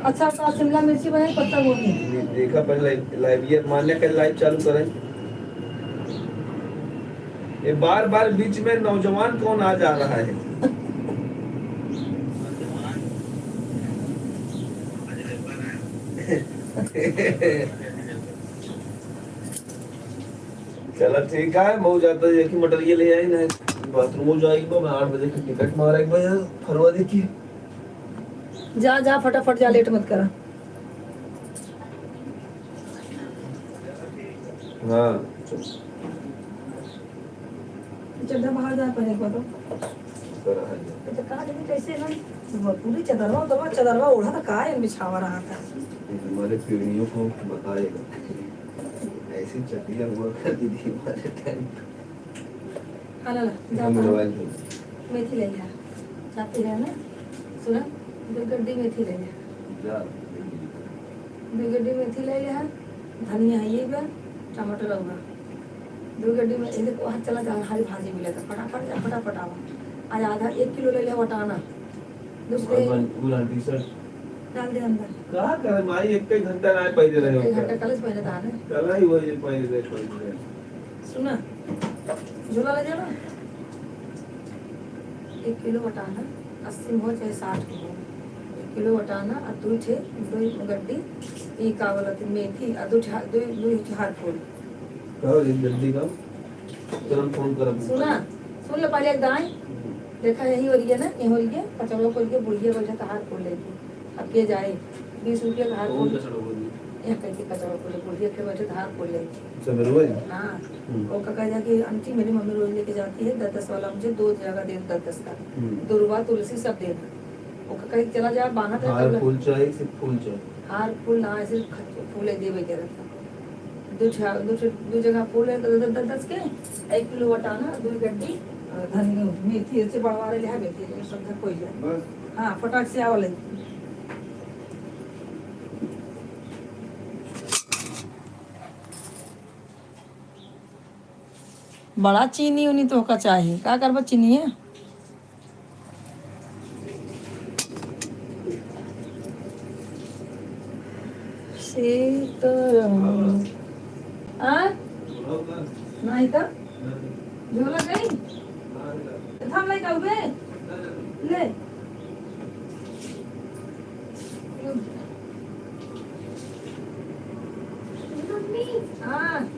अच्छा, का शिमला मिर्ची बनाई, पत्ता गोभी? ये देखा पहले लाइव, लाइव ये मान्या का लाइव चालू करें। ये बार-बार बीच में नौजवान कौन आ जा रहा है? चला ठीक है, मऊ जाता है, देखी मटेरियल ले आई ना, बाथरूम जाई, मैं आठ बजे की टिकट मारा एक बजे, फरवरी की। जा, जा, फटाफट जा, लेट मत करा। हाँ, चल। चड्ढा बाहर जा पहले एक बार तो। ऊपर आ गया। ये तो का जाने कैसे ना, पूरी चदरवा, उदरवा, चदरवा ओढ़ा था, का है बिछावा रहा था। ये हमारे पीढ़ियों को बताएगा। ऐसी चड्डियाँ हुआ करती थी हमारे टाइम पे। हाँ, ला, ला, जा, हम जा। मोबाइल पे। मेथी ले लिया। जाती है ना? सुना? दो गड्डी मेथी ले लिया। जा। दो गड्डी मेथी ले लिया। धनिया है ये बा, टमाटर हुआ। दो गड्डी में, ये देखो, हाथ चला जा, हरी भाजी मिला था। फटाफट जा, फटाफट आओ। आज आधा, एक किलो ले लिया वटाना। दूसरे और बन-, पूरा टी-शर्ट। डाल दे अंदर। का करे माई, एक ही घंटा ना पहले रहे एक होता। घंटा कल से पहले था ना। कल ही वही पहले रहे, पहले रहे। सुना, झोला ले जाना। एक किलो वटाना, अस्सी में हो चाहे साठ में हो, एक किलो वटाना आ दो ठे, दो गड्डी, ई का बोलत है, मेथी आ दो ठे, दो, दो ठे हार फूल। का हो, एक गड्डी का? चल, हम फोन करब। सुना, सुन ले पहले एक दाई। हम्म। देखा यही हो रही है ना, यही हो रही है, पचड़वा को लिए बुढ़िया बैठा तो हार फूल लेगी। अब के जाए, बीस रुपया का हार कौन फूल। कचड़ा बोल रही? यह कह के कचड़ा फूल, बुढ़िया के बैठे तो हार फूल लेगी। सवेरे हुआ है? हाँ। हम्म। वो काका जाके, "आंटी, मेरी मम्मी रोज लेके जाती है दस दस वाला, मुझे दो जगह दे दो, दस दस का। हम्म। दुर्वा, तुलसी सब दे दो।" वो काका के चला जा, बांधा था हार तब फूल चाहिए, सिर्फ फूल चाहिए। हार फूल ना, सिर्फ खत-, फूले देवे के रहता। दो छा-, दो छ-, दो जगह फूल है, तो दस, दस, दस के, एक किलो वटाना, दो गड्डी, अ, धनिया, मेथी, ऐसे बढ़वा ले, है मेथी, ये सब धर कोई है। बस। हाँ, फटाक से आवल है। बड़ा चीनी उनी तोहका चाही, का करबा चीनी है? सीताराम। आ? नहीं तो? झोला गई? थाम लाई का उबे? ले। हाँ।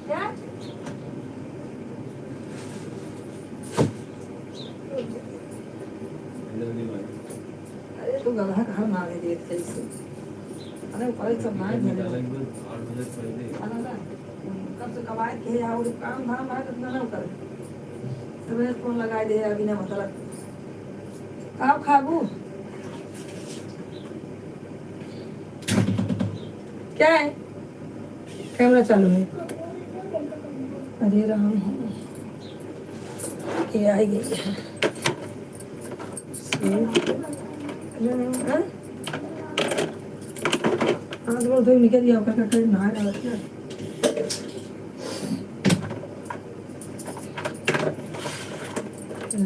क्या? अरे, तू गधा घर ना ले देत कैसे? अरे, ऊपर सब ना है। निकालेंगे आठ बजे पहले। हाँ, ना, ना। कब से कब आए थे, यहाँ वो काम धाम है, कितना ना करे। सुबह फोन लगाए दे, अभी ना मतलब। का खाबू? क्या है? कैमरा चालू है। अरे राम, ये आ गई है। हाँ? हाथ गोड़ धोई निकल जाओ, कर, कर, कर, नहा रहा है।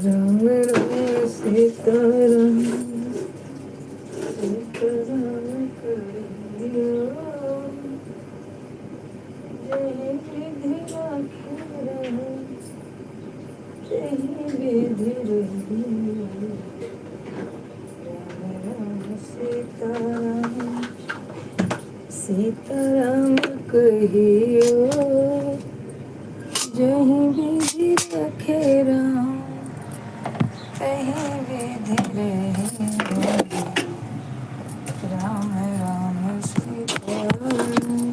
राम राम सीता राम, सीता राम कहियो। जय विधि राखे राम, जय विधि रहियो। राम राम सीता राम, सीता राम कहियो। जय विधि राखे राम, जय विधि रहियो। राम राम सीता राम,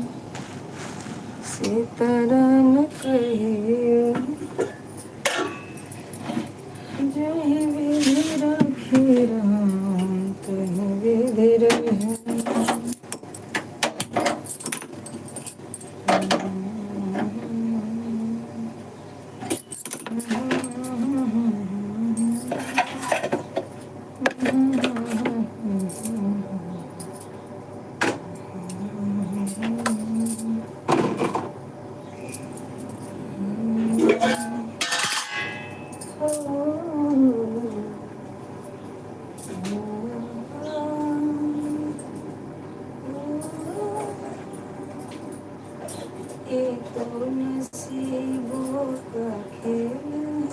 सीता राम कहियो। जय विधि राखे राम, तय विधि रहियो। ये तो नसीबों का खेल है,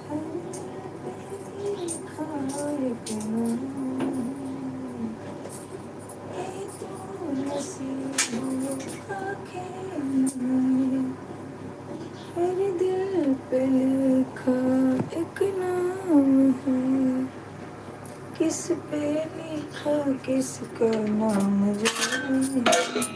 हर दिल पे लिखा एक नाम। ये तो नसीबों का खेल है, हर दिल पे लिखा एक नाम है। किस पे लिखा किसका नाम जाने।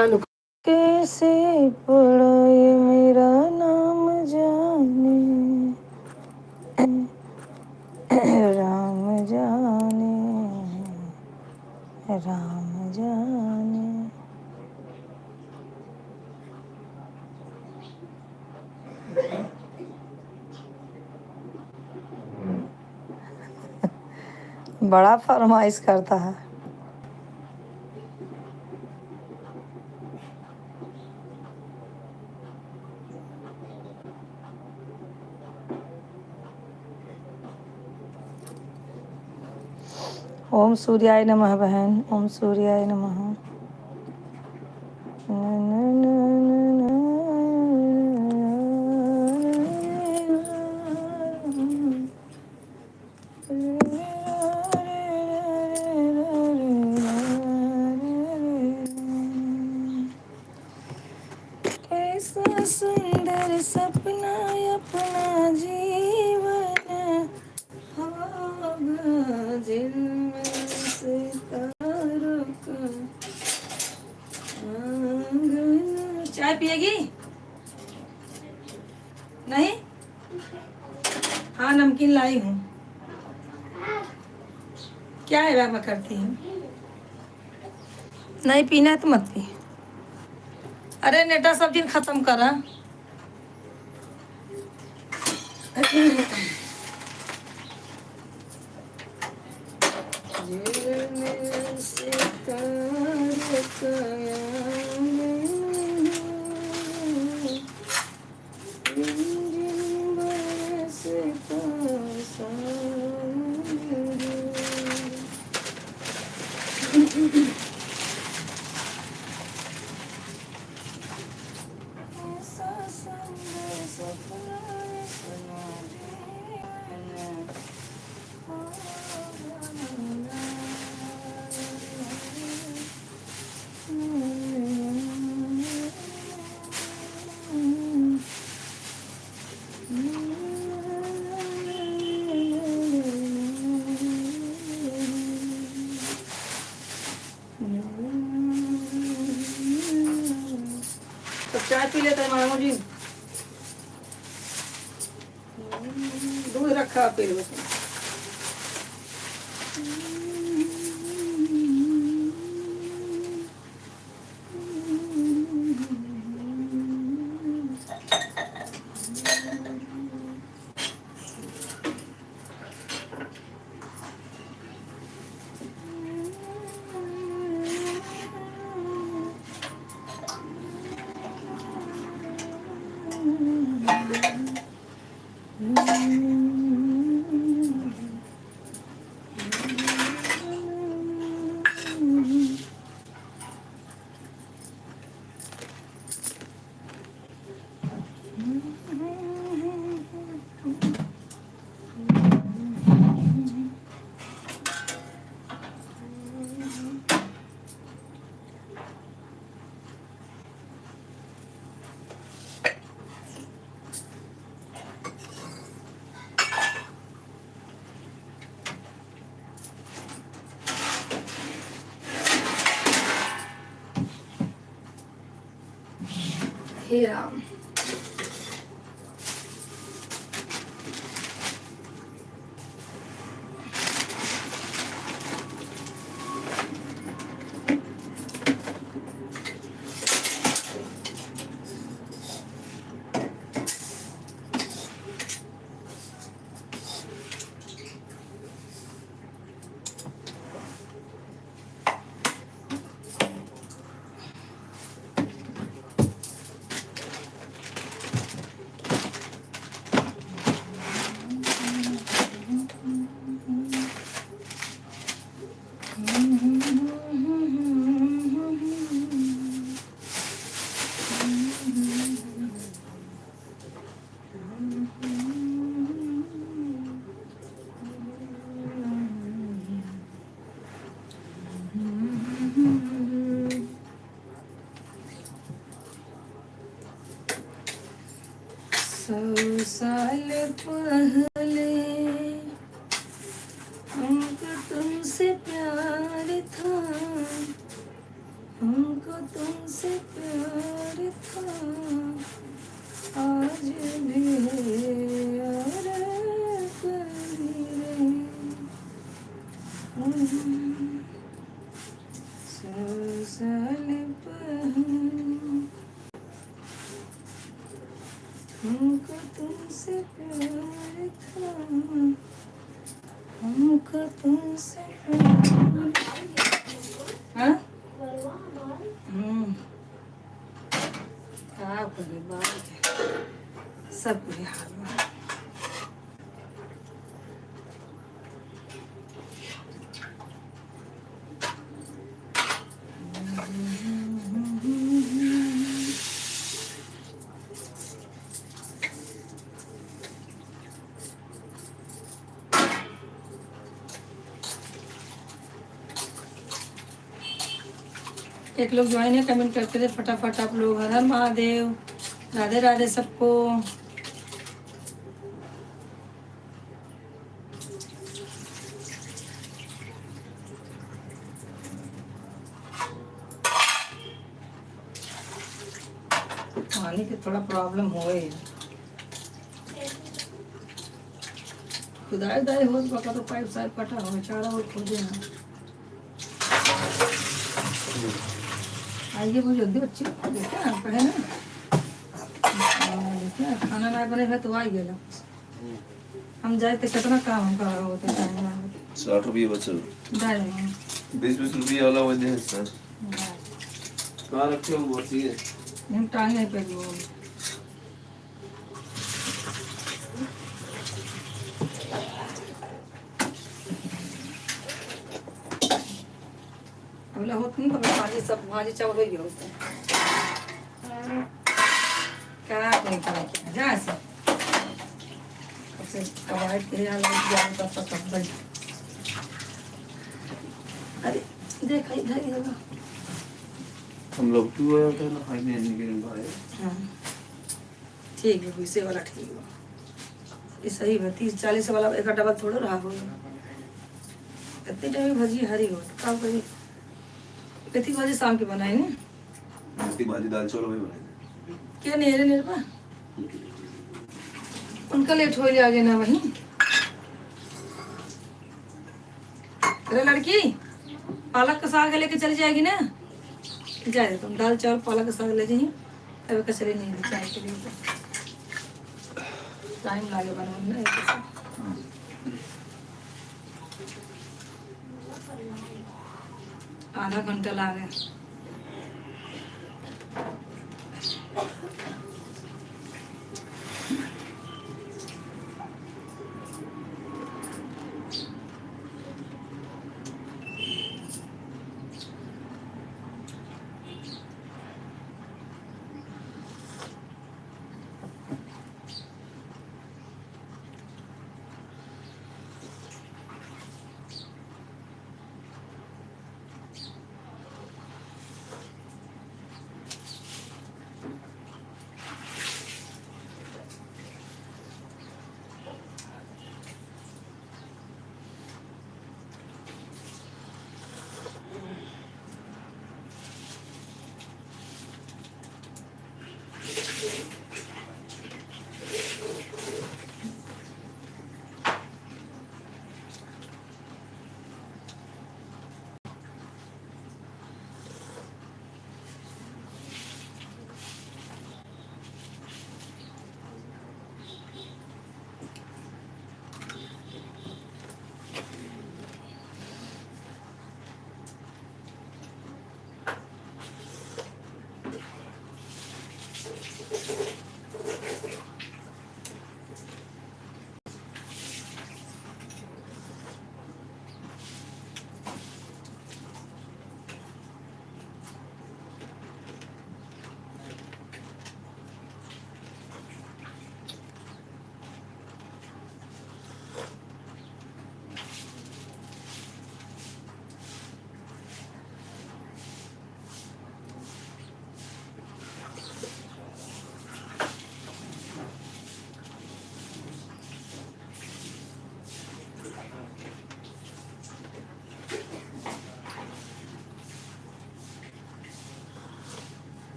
कैसे पड़ा ये मेरा नाम जाने, राम जाने, राम जाने। बड़ा फरमाइश करता है। ओम सूर्याय नमः बहन, ओम सूर्याय नमः। कैसा सुंदर सपना अपना जीवन होगा, जिनमें सितारों का आंगन। चाय पिएगी? नहीं? हाँ, नमकीन लाई हूँ। क्या है, मैं करती हूँ। नहीं पीना है तो मत पी। अरे नेटा, सब दिन खत्म करा। तो चाय पी लेते हैं मामू जी। दूध रखा पी लो। हे राम। सौ साल पहले हमको तुमसे प्यार था, हमको तुमसे हमको तुमसे प्यार। हाँ? हम्म। का करे बाप के? सब कोई हाल बा। एक लोग ज्वाइन है, कमेंट करके दे फटाफट आप लोग। हर हर महादेव, राधे राधे सबको। पानी के थोड़ा प्रॉब्लम होए। खुदाई उदाई होत बा का तो पाइप साइप कटा हो, चारा हो खोदे ना। आइए वो जल्दी बच्चे, देखा ना, कहे ना। हाँ, देखा, खाना ना बने है तो आ ही गया। हम जाए तो कितना काम हम कर रहे होते टाइम में। साठ रुपये बचे। जाए। बीस बीस रुपये वाला वो दे सर। कहाँ रखे हो बोलती है? हम टांग नहीं पे वो। अबला होत नहीं, तो भाजी सब, भाजी चावल हो गया होता है। का कोई का क्या? जा से। अब से कबाड़ के लिए अलग जाओ, तब तक कब भाई। अरे, देख, इधर ही होगा। हम लोग क्यों आए थे ना, भाई, नहीं गिरन भाई। हाँ। ठीक है, वैसे वाला ठीक बा। ये सही बा, तीस चालीस वाला एक डबल थोड़ो रहा हो। इतने टाइम में भजी हरी हो, तो का करी? मेथी भाजी शाम के बनाई ना। मेथी भाजी दाल चावल भी बनाई। क्या नेरे नेरे बा? उनका लेट हो आगे ना वहीं। अरे लड़की, पालक का साग लेके चली जाएगी ना? जाए तुम, दाल चावल पालक का साग ले जाइए। अबे कचरे नहीं ले, चाय के लिए टाइम लागे बनने में ना, एक से। आधा घंटा लागे।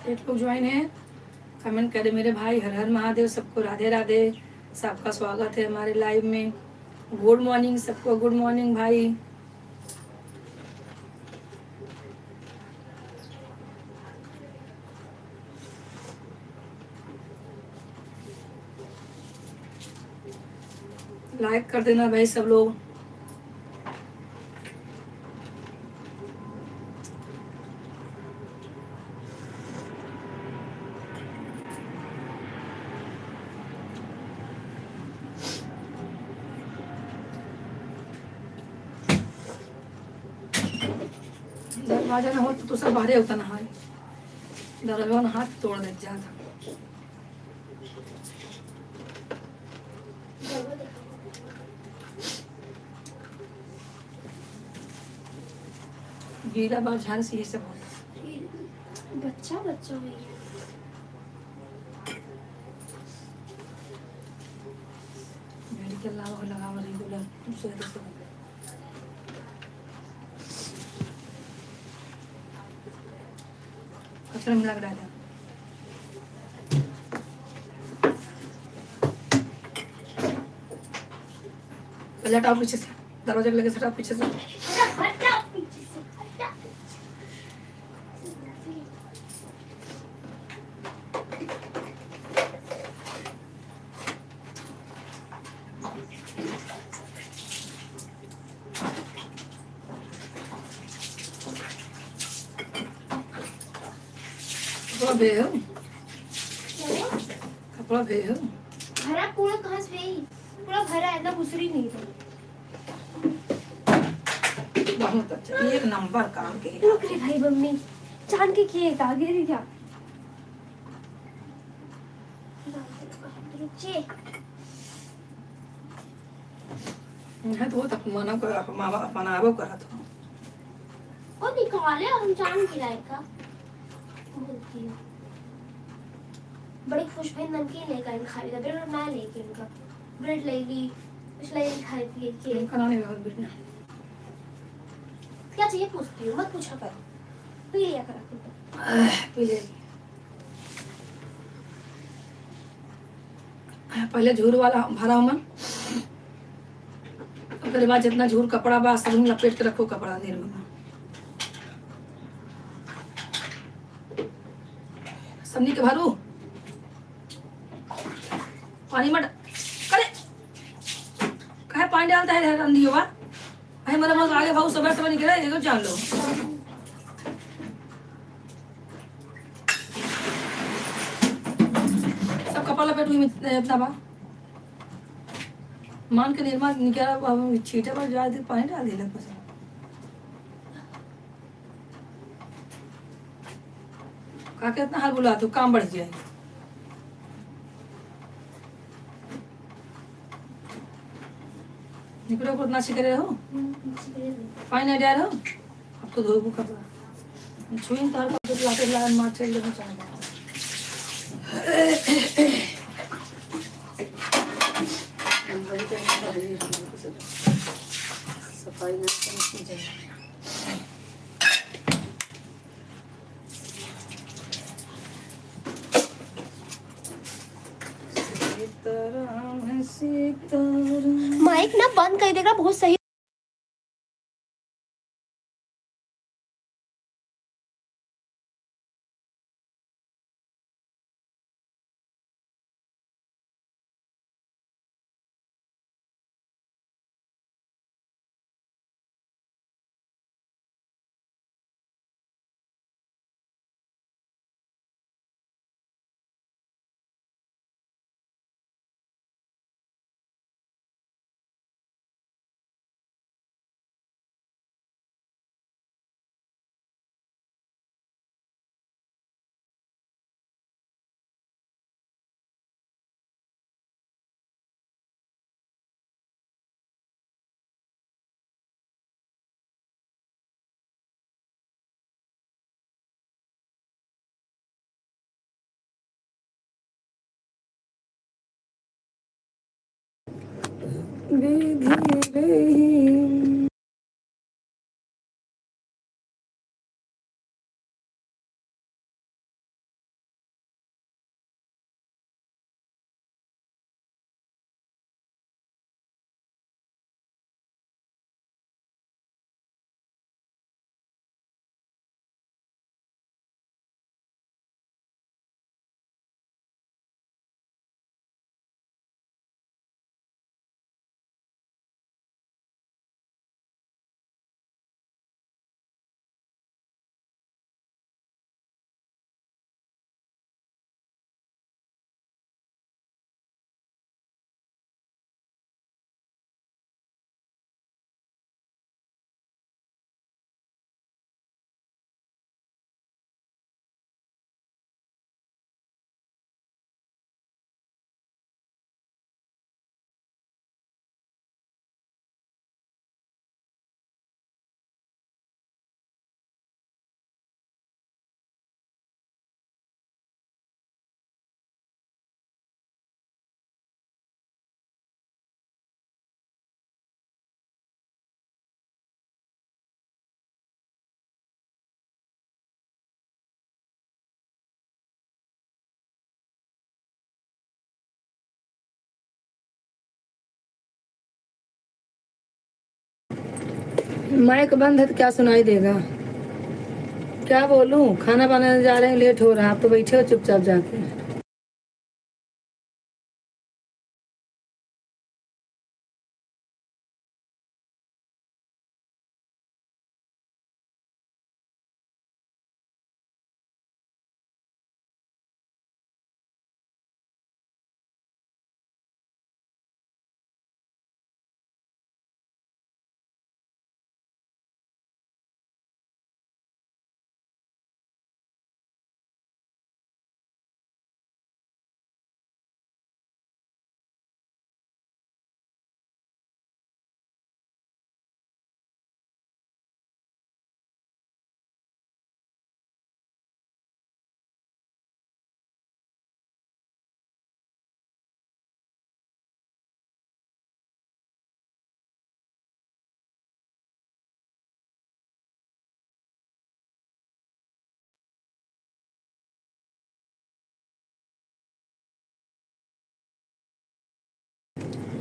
एक लोग ज्वाइन है, कमेंट करे मेरे भाई। हर हर महादेव, सबको राधे राधे, सबका स्वागत है हमारे लाइव में। गुड मॉर्निंग सबको, गुड मॉर्निंग भाई। लाइक कर देना भाई सब लोग। दरवाजा ना हो तो, तो सब बाहरे होता ना है। दरवाजा ना हाथ तोड़ दे जाता। गीला बार झाड़ से ये सब होला। बच्चा, बच्चा हुई है। मेडिकल लावा हो, लगावा रेगुलर, दूसरे, दूसरे। कचरा में लग रहा है। पहले हटाओ पीछे से, दरवाजा के लगे से हटाओ पीछे से। कपड़ा भेज हो। कपड़ा भेज हो। भरा पूरा कहाँ से भेज? पूरा भरा है, इतना घुसरी नहीं था। बहुत अच्छा, एक नंबर काम के। रुक रे भाई, मम्मी, चांद के किए का गिर गया। रुक जे। है तो वो तक मना कर, अपना, अपना आबो करत हो। को निकाले और हम चांद गिराए का? बोलती है। बड़ी खुश भई, नमकीन लेके आई, खाई ला, ब्रेड और मैं लेके इनका। ब्रेड ले ली, कुछ ले ली, खाई पिए के। इनका नाम है ब्रेड ना। क्या चाहिए पूछती हूँ, मत पूछा कर। पी लिया कर अपन। पी ले। पहले झूर वाला भरा मन, ओकरे बाद जितना झूर कपड़ा बा, सब लपेट के रखो कपड़ा अंधेर में। सबनी के भरू, पानी मत करे, काहे पानी डालता है अंधी हुआ? अरे, मेरा मन आगे भाऊ सुबह सुबह निकले, ये तो जान लो। सब कपड़ा लपेट हुई में इतना बा। मान के निर्मा निकला, अब छींटे पर जाए दे, पानी डाल दे लग बस। का कितना हाल बुला तू, काम बढ़ जाए। निकलो, को नाची करे रहो। हम्म, नाची करे रहो। पानी नहीं डाल रहो। अब तो धोबू कपड़ा। छुइन तार का कुछ लाते लाल मार चल देना चाहता। सफाई ना करनी चाहिए। माइक ना बंद कर देगा, बहुत सही। विधि रही। माइक बंद है तो क्या सुनाई देगा? क्या बोलूं? खाना बनाने जा रहे हैं, लेट हो रहा है, आप तो बैठे हो चुपचाप जाके।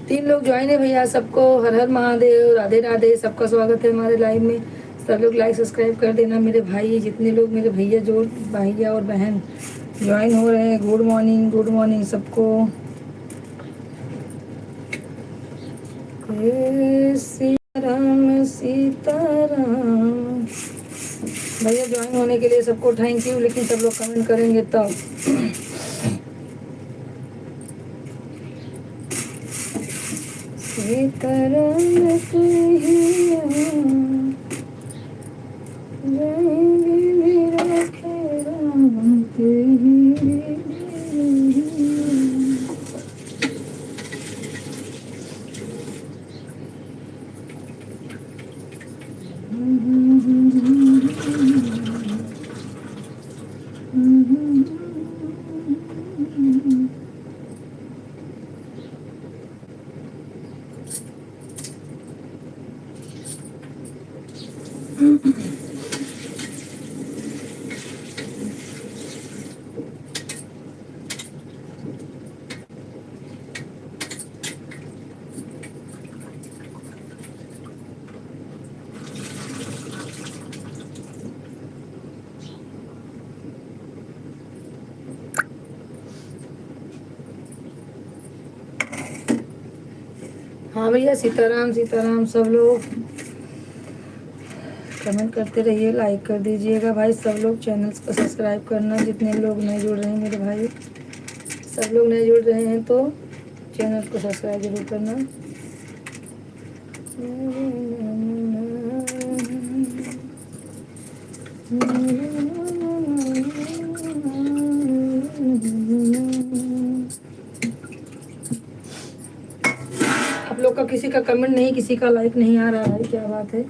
तीन लोग ज्वाइन है भैया, सबको हर हर महादेव, राधे राधे, सबका स्वागत है हमारे लाइव में। सब लोग लाइक सब्सक्राइब कर देना मेरे भाई, जितने लोग मेरे भैया जो भैया और बहन ज्वाइन हो रहे हैं, गुड मॉर्निंग, गुड मॉर्निंग सबको। जय सिया राम सीताराम। भैया ज्वाइन होने के लिए सबको थैंक यू, लेकिन सब लोग कमेंट करेंगे तब। सीताराम कहिया, जय गिरि राखे राम कहिया। हाँ भैया, सीताराम, सीताराम। सब लोग comment करते रहिए, like कर दीजिएगा भाई। सब लोग channels को subscribe करना, जितने लोग नए जुड़ रहे हैं मेरे भाई, सब लोग नए जुड़ रहे हैं तो channels को subscribe जरूर करना। आप लोग का किसी का comment नहीं, किसी का like नहीं आ रहा है, क्या बात है?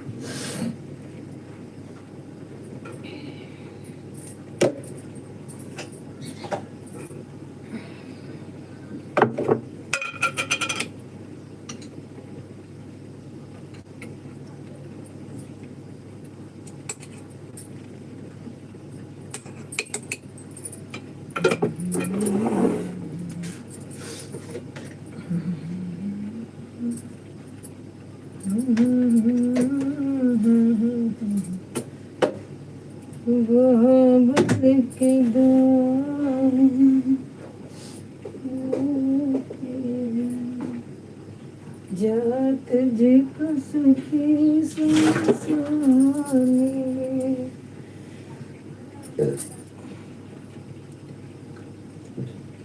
जात जे को सुखी संसार में।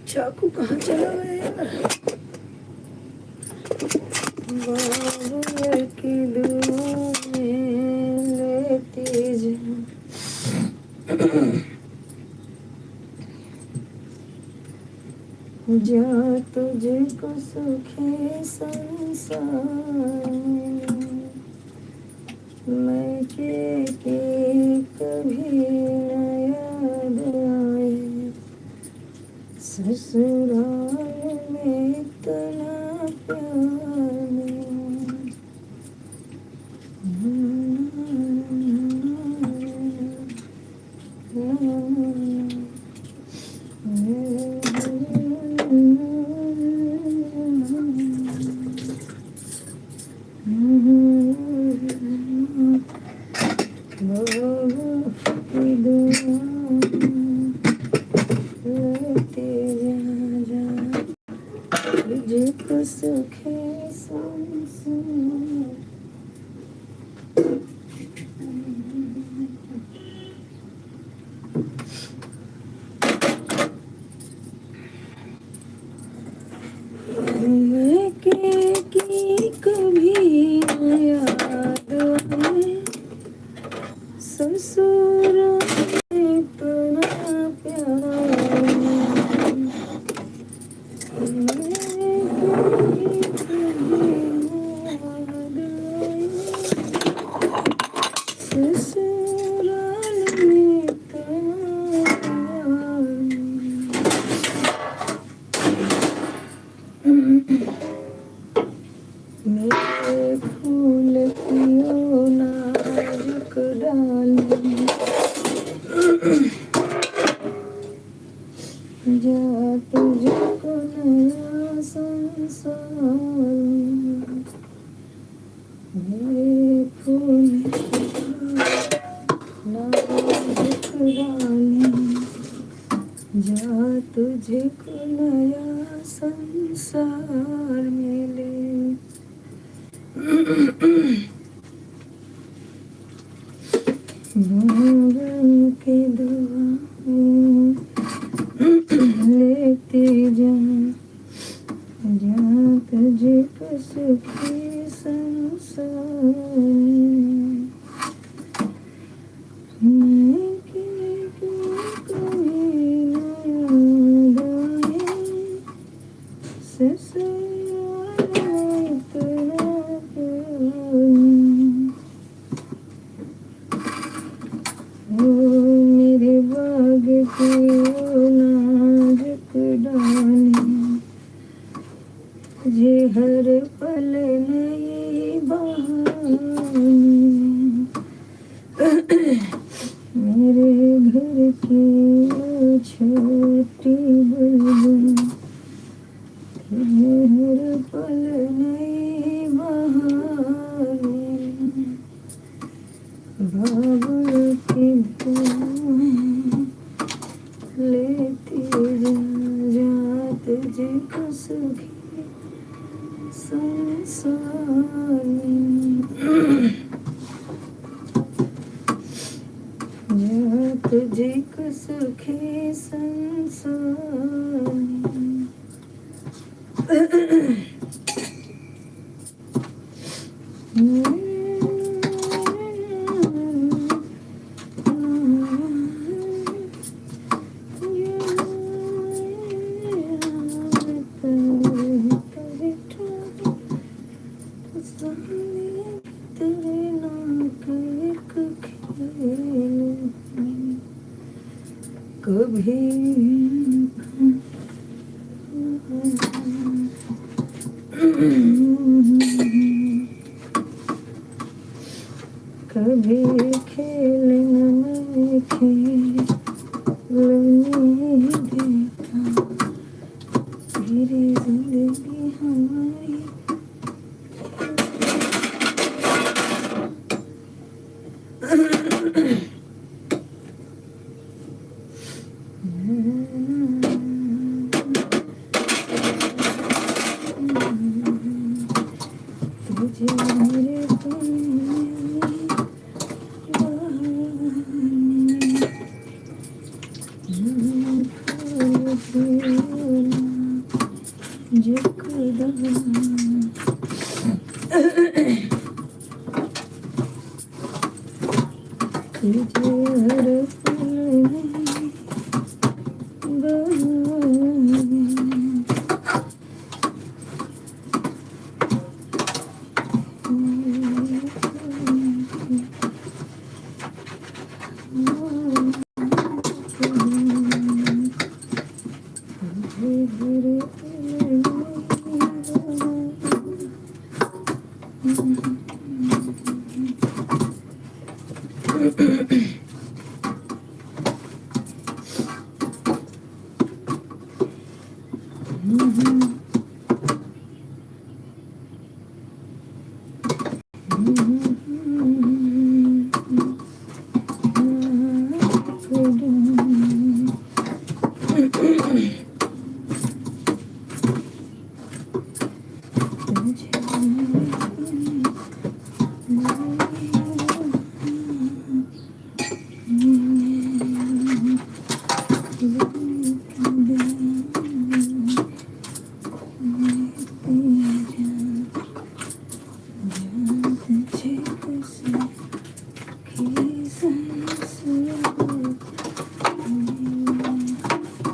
चाकू कहाँ चला गया यार? बाबा की दुआ में लेती जा। जा तुझको सुखी संसार में, मैं के, के कभी न याद आए, ससुराल में इतना प्यार मिला। तुझको सुखी संसार। लेके की कभी न याद आए, ससुर इतना प्यार। मेरे फूल की ओ नाजुक डाली, जा तुझको नया संसार मिले। मेरे फूल की नाजुक डाली, जा तुझको नया संसार मिले। बाबा की दुआ में लेती जा, जा तुझको सुखी संसार में। मैं के, के कभी न याद आए, ससुराल में इतना प्यार। ओ मेरे बाग की ओ नाजुक डाली, जे हर पल नई बहार। मेरे घर की ओ छोटी बुलबुल, हर पल नई बहार। बाबुल की दुआएं लेती जा, जा तुझको सुखी संसार में, जहाँ तुझको सुखी संसार में। कभी कभी खेल न मैं खेलने देता, मेरी जिंदगी हमारी।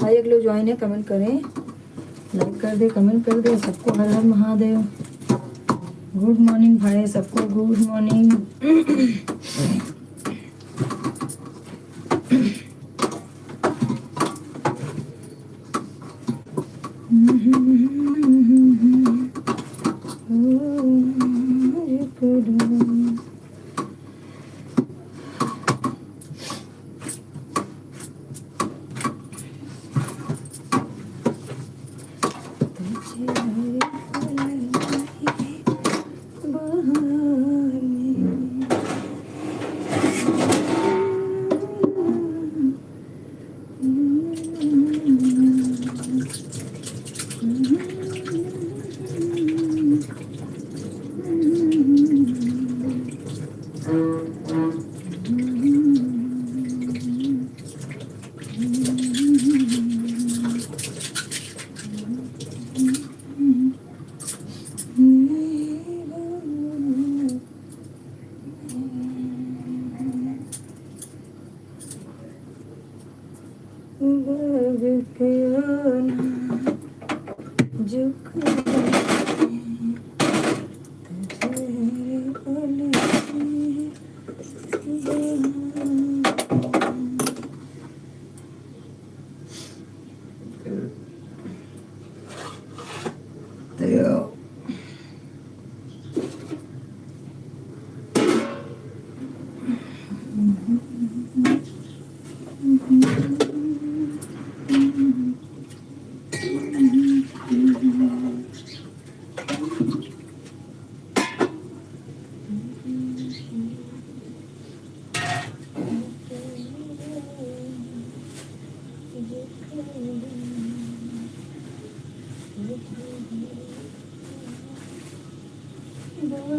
भाई, एक लोग ज्वाइन है, कमेंट करें, लाइक कर दे, कमेंट कर दे। सबको हर हर महादेव। गुड मॉर्निंग भाई, सबको गुड मॉर्निंग। हे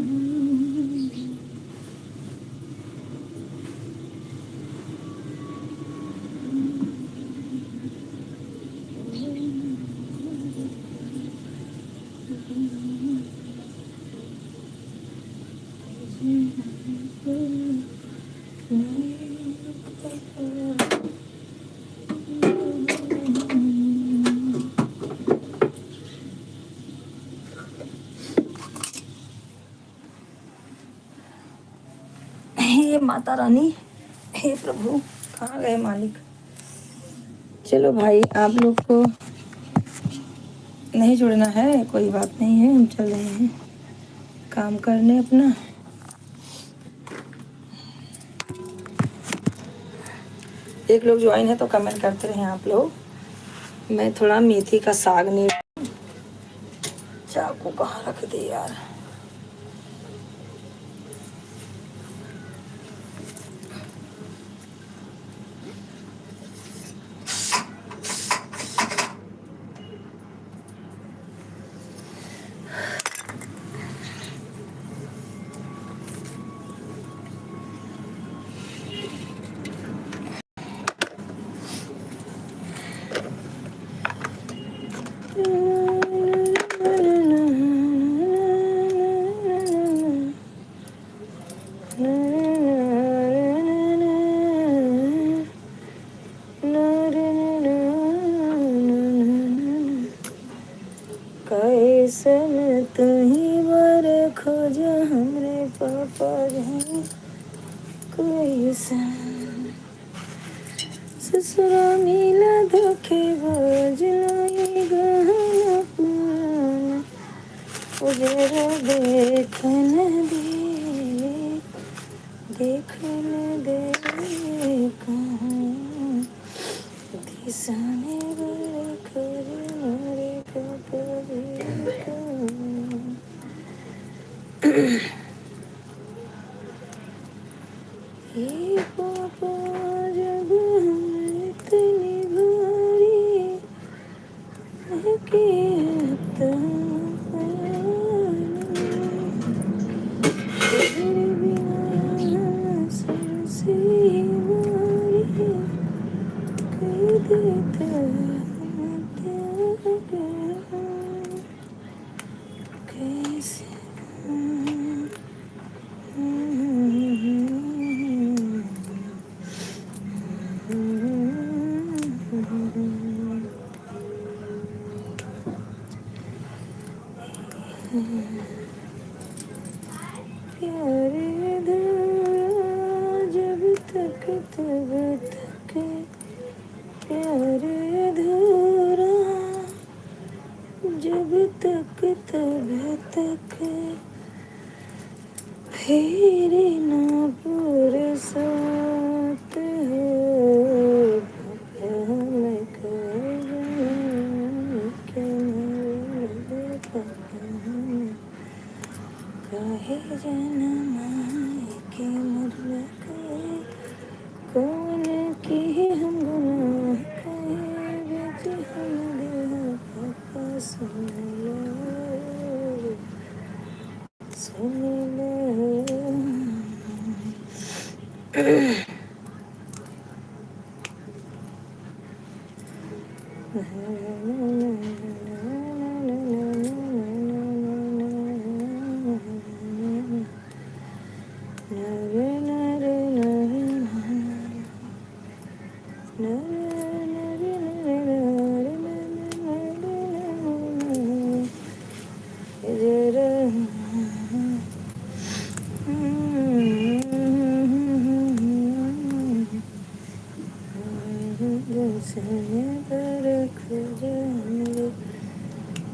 माता रानी, हे प्रभु, कहाँ गए मालिक? चलो भाई, आप लोग को नहीं जुड़ना है, कोई बात नहीं है, हम चल रहे हैं काम करने अपना। एक लोग ज्वाइन है तो कमेंट करते रहें आप लोग। मैं थोड़ा मेथी का साग नहीं, चाकू कहाँ रख दी यार। कैसन तुही बर खोज हमरे पापा जी, कैसन ससुरा मिला धोखेबाज, लाई गहना पुराना, उजरा देख न दे, देख न दे कहूँ। दिशा में बड़े खोज मोरे पापा जी कहूँ। हे पापा, जब हम इतनी भारी के तन तेरे बिना सरसी बारी कह देता त्याग। कैसे प्यार अधूरा जब तक, तब तक प्यार अधूरा जब तक, तब तक फेरी ना फुरसत हो। पापा हम कहे के मरबे पापा हम काहे जनम के मरबे कहे, कौन की हम गुनाह कहे, बेटी हम देहा पापा सुन लो।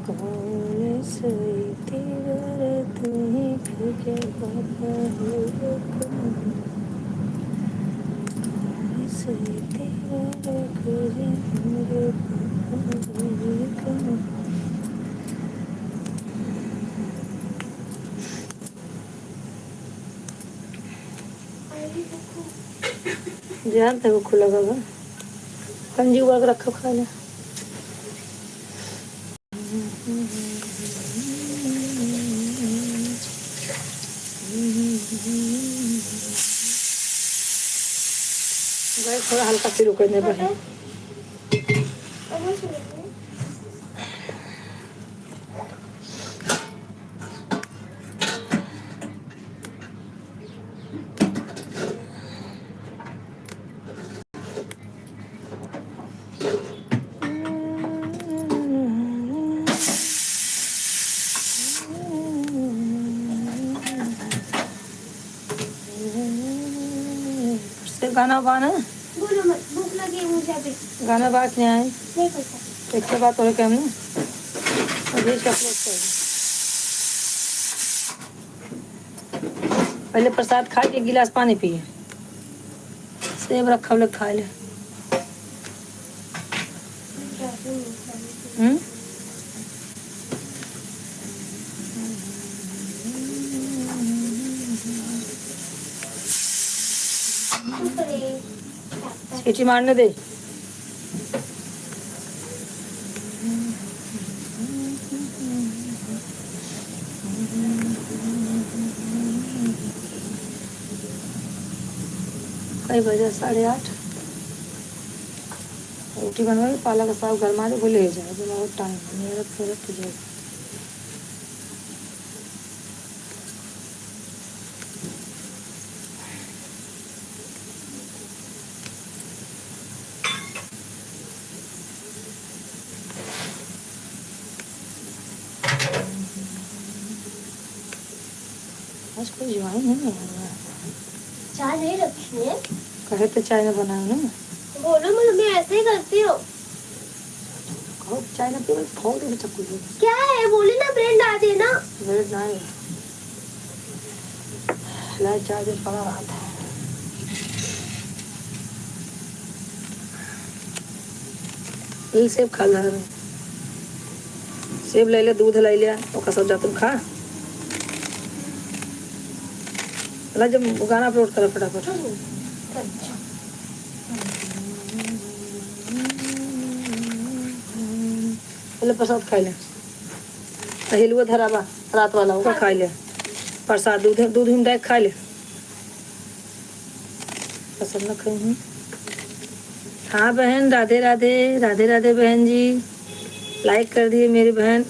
कौन सही तीवर तुही के पापा हो कौन सही तीवर खोजे हमरे पापा हो कौन। जान तक खुला बाबा, कंजी उगा के रखो खाए ला। थोड़ा हल्का सी रुकने बहन। से गाना बा ना? बोलो मत, भूख लगी है मुझे अभी। गाना बा कि नहीं? नहीं पता। एक के बाद और क्या हमने? अभी इसका close कर दो। पहले प्रसाद खा के एक गिलास पानी पिए। सेब रखा लोग खा ले। हम्म? सीटी मारने दे। कई बजे? साढ़े आठ। रोटी बनवाई, पालक साग गरमा दे, बोले हो जाए, बहुत टाइम है, मेहनत करत तो जाए। आज कोई ज्वाइन नहीं आया हुआ है। चाय नहीं रखी है? कहे तो चाय ना बनाओ ना। बोलो, मैं, मैं ऐसे ही करती हूँ। कहो चाय ना पीओ, फोड़ दे चक्कू से। क्या है? बोली ना, ब्रेड ला देना। ब्रेड ना है। ला, चाय दे, पड़ा रहा था। ई सेब खा ला रे। सेब ले ले, दूध ले ले, ओका सब जा तुम खा। ला, जब गाना अपलोड करो फटाफट। पहले प्रसाद खा ले। तो हिलुआ धरा बा रात वाला, ओका खा ले। प्रसाद दूध, दूध में डाल के खा ले। पसंद न खाई हूँ। हाँ बहन, राधे राधे, राधे राधे बहन जी। लाइक कर दिए मेरी बहन।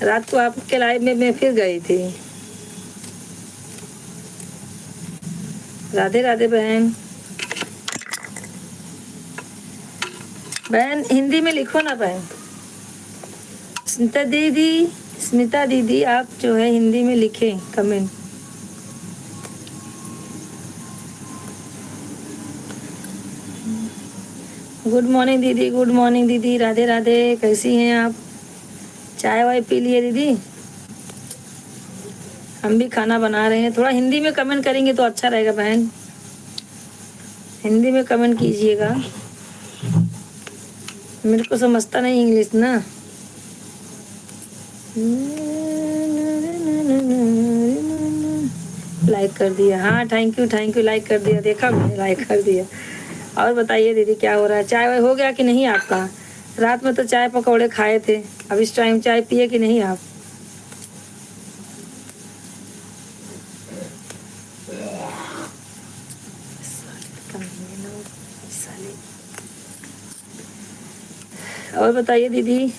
रात को आपके लाइव में मैं फिर गई थी। राधे राधे बहन। बहन, हिंदी में लिखो ना बहन। स्मिता दीदी, स्मिता दीदी, आप जो है हिंदी में लिखें कमेंट। गुड मॉर्निंग दीदी, गुड मॉर्निंग दीदी, राधे राधे, कैसी हैं आप? चाय वाय पी लिए दीदी? हम भी खाना बना रहे हैं। थोड़ा हिंदी में कमेंट करेंगे तो अच्छा रहेगा बहन, हिंदी में कमेंट कीजिएगा। मेरे को समझता नहीं इंग्लिश ना। लाइक कर दिया, हाँ, thank you, thank you, like कर दिया, देखा मैंने, लाइक कर दिया। और बताइए दीदी, क्या हो रहा है, चाय वाय हो गया कि नहीं आपका? रात में तो चाय पकौड़े खाए थे, अब इस टाइम चाय पिए कि नहीं आप? और बताइए दीदी।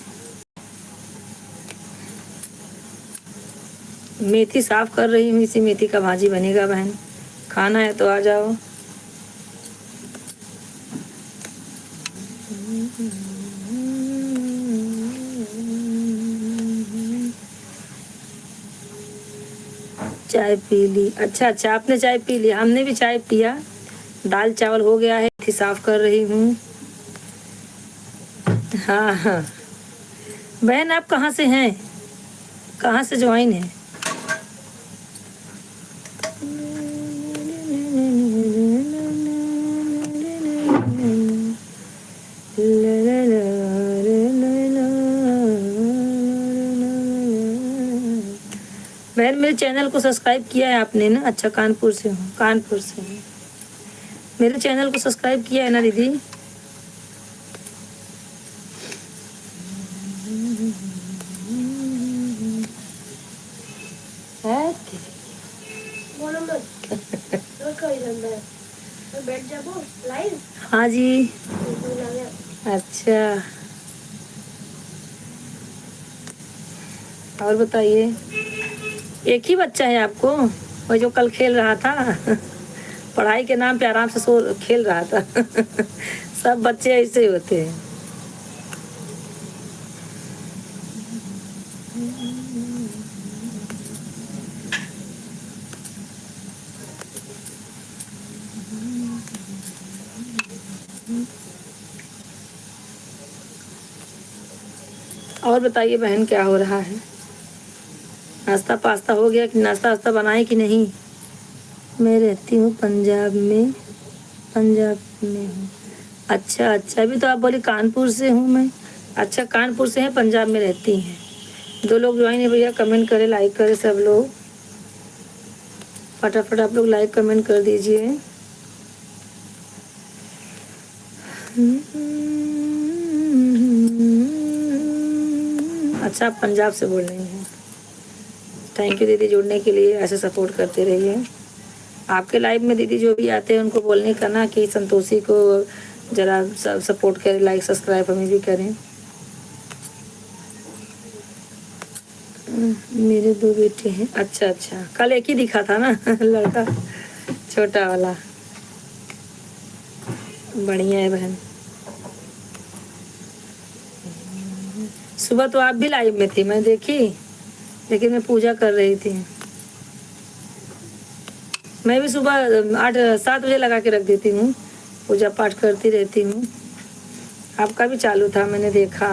मेथी साफ कर रही हूँ, इसी मेथी का भाजी बनेगा बहन। खाना है तो आ जाओ। चाय पी ली। अच्छा, अच्छा, आपने चाय पी ली, हमने भी चाय पिया। दाल चावल हो गया है, मेथी साफ कर रही हूँ। हाँ, हाँ। बहन, आप कहाँ से हैं? कहाँ से ज्वाइन हैं? बहन, मेरे चैनल को सब्सक्राइब किया है आपने ना? अच्छा, कानपुर से हूँ, कानपुर से हूँ। मेरे चैनल को सब्सक्राइब किया है ना दीदी? है कि? बोलो मत। और कहीं जाना है। बैठ जाबो लाइव। हाँ जी। अच्छा, और बताइए, एक ही बच्चा है आपको, वो जो कल खेल रहा था? पढ़ाई के नाम पे आराम से सो खेल रहा था। सब बच्चे ऐसे ही होते हैं। और बताइए बहन, क्या हो रहा है? नाश्ता पास्ता हो गया कि नाश्ता वास्ता बनाए कि नहीं? मैं रहती हूँ पंजाब में, पंजाब में हूँ। अच्छा, अच्छा, अभी तो आप बोली कानपुर से हूँ मैं। अच्छा, कानपुर से हैं, पंजाब में रहती हैं। दो लोग ज्वाइन है भैया, कमेंट करें, लाइक करें सब लोग। फटाफट आप लोग लाइक कमेंट कर दीजिए। अच्छा, आप पंजाब से बोल रही हैं। थैंक यू दीदी, जुड़ने के लिए, ऐसे सपोर्ट करते रहिए। आपके लाइव में दीदी जो भी आते हैं उनको बोलने का ना कि संतोषी को ज़रा सपोर्ट करें, लाइक सब्सक्राइब हमें भी करें। मेरे दो बेटे हैं। अच्छा, अच्छा, कल एक ही दिखा था ना लड़का, छोटा वाला। बढ़िया है बहन। सुबह तो आप भी लाइव में थी, मैं देखी, लेकिन मैं पूजा कर रही थी। मैं भी सुबह आठ सात बजे लगा के रख देती हूँ, पूजा पाठ करती रहती हूँ। आपका भी चालू था, मैंने देखा।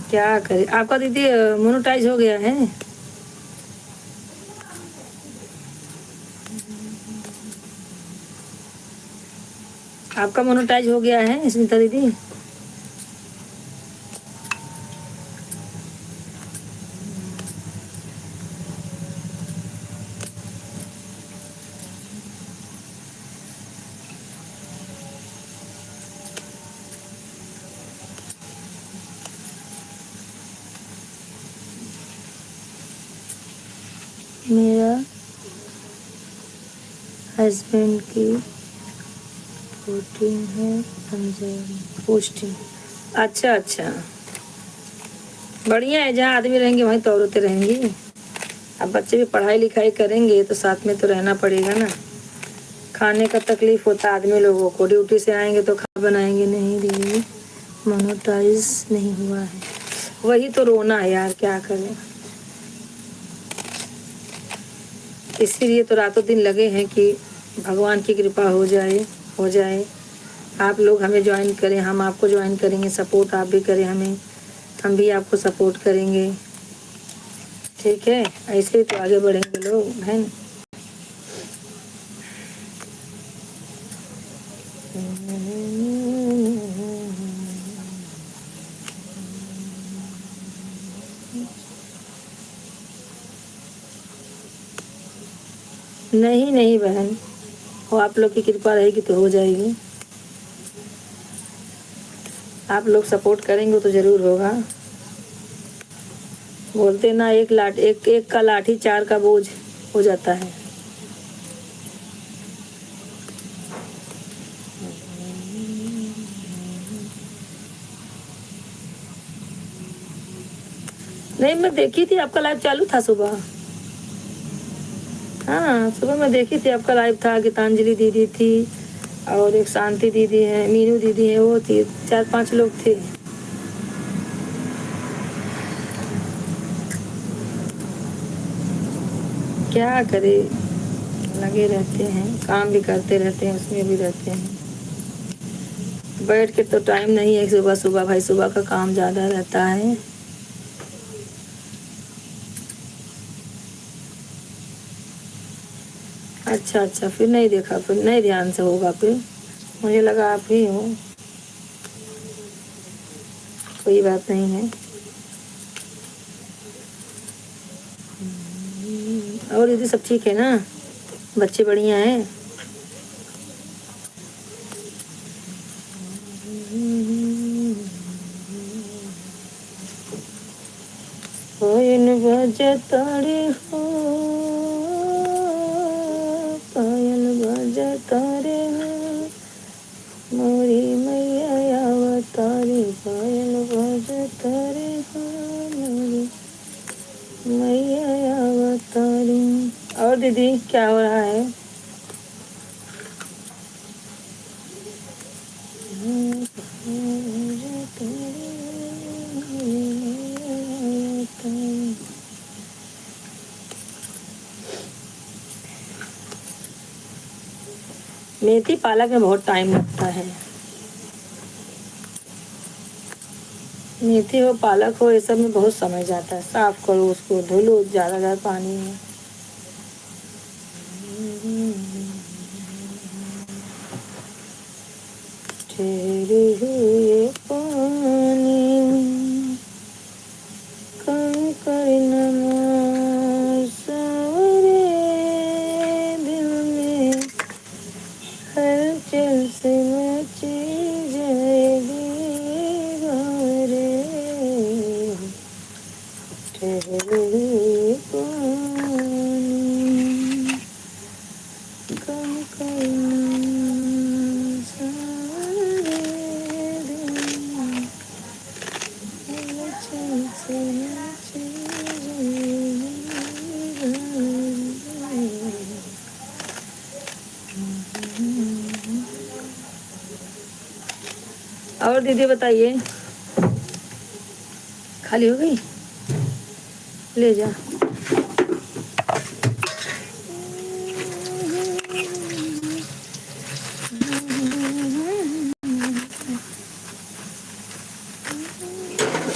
क्या करें, आपका दीदी मोनोटाइज हो गया है? आपका मोनोटाइज हो गया है स्मिता दीदी? मेरा हस्बैंड की पोस्टिंग है पंजाब में। पोस्टिंग, अच्छा, अच्छा, बढ़िया है। जहाँ आदमी रहेंगे वहीं तो औरतें रहेंगी। अब बच्चे भी पढ़ाई लिखाई करेंगे तो साथ में तो रहना पड़ेगा ना। खाने का तकलीफ होता है आदमी लोगों को, ड्यूटी से आएंगे तो खाना बनाएंगे। नहीं दीदी, मोनेटाइज नहीं हुआ है। वही तो रोना है यार, क्या करें। इसीलिए तो रातों दिन लगे हैं कि भगवान की कृपा हो जाए, हो जाए। आप लोग हमें ज्वाइन करें, हम आपको ज्वाइन करेंगे, सपोर्ट आप भी करें हमें, हम भी आपको सपोर्ट करेंगे। ठीक है, ऐसे ही तो आगे बढ़ेंगे लोग, है ना? नहीं, नहीं बहन, वो आप लोग की कृपा रहेगी तो हो जाएगी। आप लोग सपोर्ट करेंगे तो ज़रूर होगा। बोलते ना, एक लाठ-, एक, एक का लाठी चार का बोझ हो जाता है। नहीं, मैं देखी थी, आपका लाइव चालू था सुबह। हाँ, सुबह मैं देखी थी, आपका लाइव था, गीतांजलि दीदी थी और एक शांति दीदी है, मीनू दीदी है, वो थी, चार पांच लोग थे। क्या करे, लगे रहते हैं, काम भी करते रहते हैं, उसमें भी रहते हैं। बैठ के तो टाइम नहीं है सुबह सुबह, भाई, सुबह का काम ज़्यादा रहता है। अच्छा, अच्छा, फिर नहीं देखा, फिर नहीं ध्यान से होगा, फिर मुझे लगा आप ही हो। कोई बात नहीं है। और दीदी, सब ठीक है ना? बच्चे बढ़िया हैं? कोइन बजताड़ी हो। तारे हो मोरी मैया आवतारी। और दीदी, क्या हो रहा है? मेथी पालक में बहुत टाइम लगता है। मेथी हो, पालक हो, ये सब में बहुत समय जाता है। साफ करो उसको, धुलो, ज़्यादा ज़्यादा पानी में। ठहरे हुए पानी, कंकर न मार सावरे, दिल में हलचल से मची जाए दीवार। ठहरे पानी, कंकर न मार सावरे, दिल में हलचल से मची जाए दीवार। और दीदी बताइए, खाली हो गई? ले जा।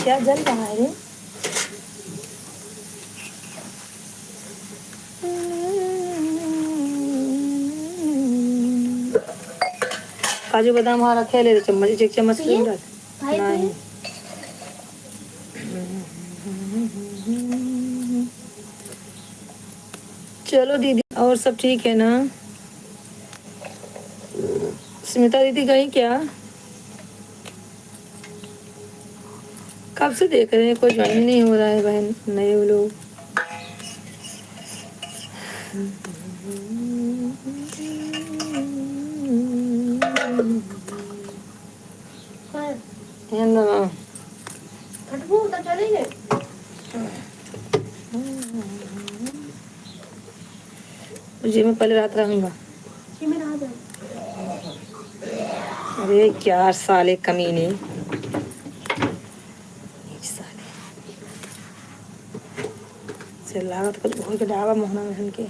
क्या जल रहा है रे? काजू बादाम वहाँ रखे, ले ले चम्मच, एक चम्मच ले ले। भाई, नहीं। चलो दीदी, और सब ठीक है ना? स्मिता दीदी गई क्या? कब से देख रहे हैं, कोई ज्वाइन नहीं हो रहा है बहन, नए हो लोग। हाँ। ध्यान दो ना। कटबो तो चले गए। जी, मैं पहले रात रहूँगा। जी, मैं रात रहूँगा। अरे क्या साले कमीने। ये साले। से लागत कुछ घोर के डाबा मोहना में हमके।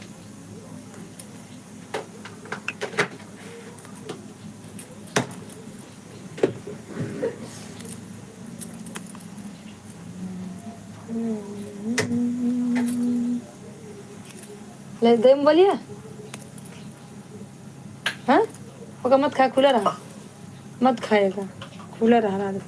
ले दे बोलिए। हाँ? ओका मत खाए, खुला रहा। मत खाएगा, खुला रहा रात भर।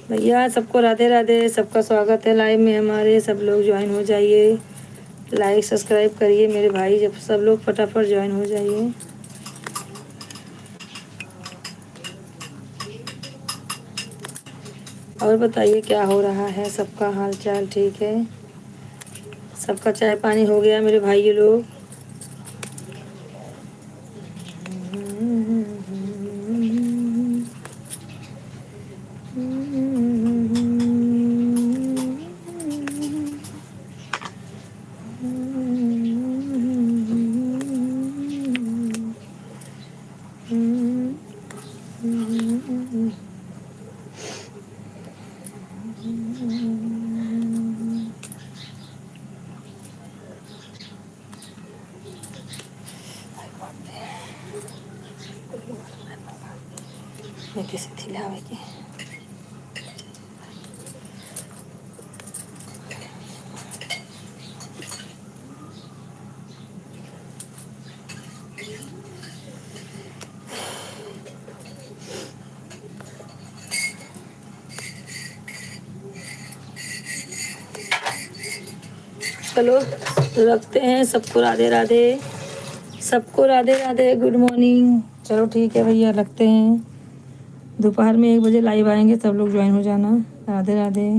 भैया, सबको राधे राधे, सबका स्वागत है लाइव में हमारे। सब लोग ज्वाइन हो जाइए, लाइक सब्सक्राइब करिए मेरे भाई, जब सब लोग फटाफट ज्वाइन हो जाइए। और बताइए, क्या हो रहा है, सबका हाल चाल ठीक है? सबका चाय पानी हो गया मेरे भाई लोग? चलो, रखते हैं। सबको राधे राधे, सबको राधे राधे, गुड मॉर्निंग। चलो ठीक है भैया, रखते हैं। दोपहर में एक बजे लाइव आएंगे, सब लोग ज्वाइन हो जाना। राधे राधे।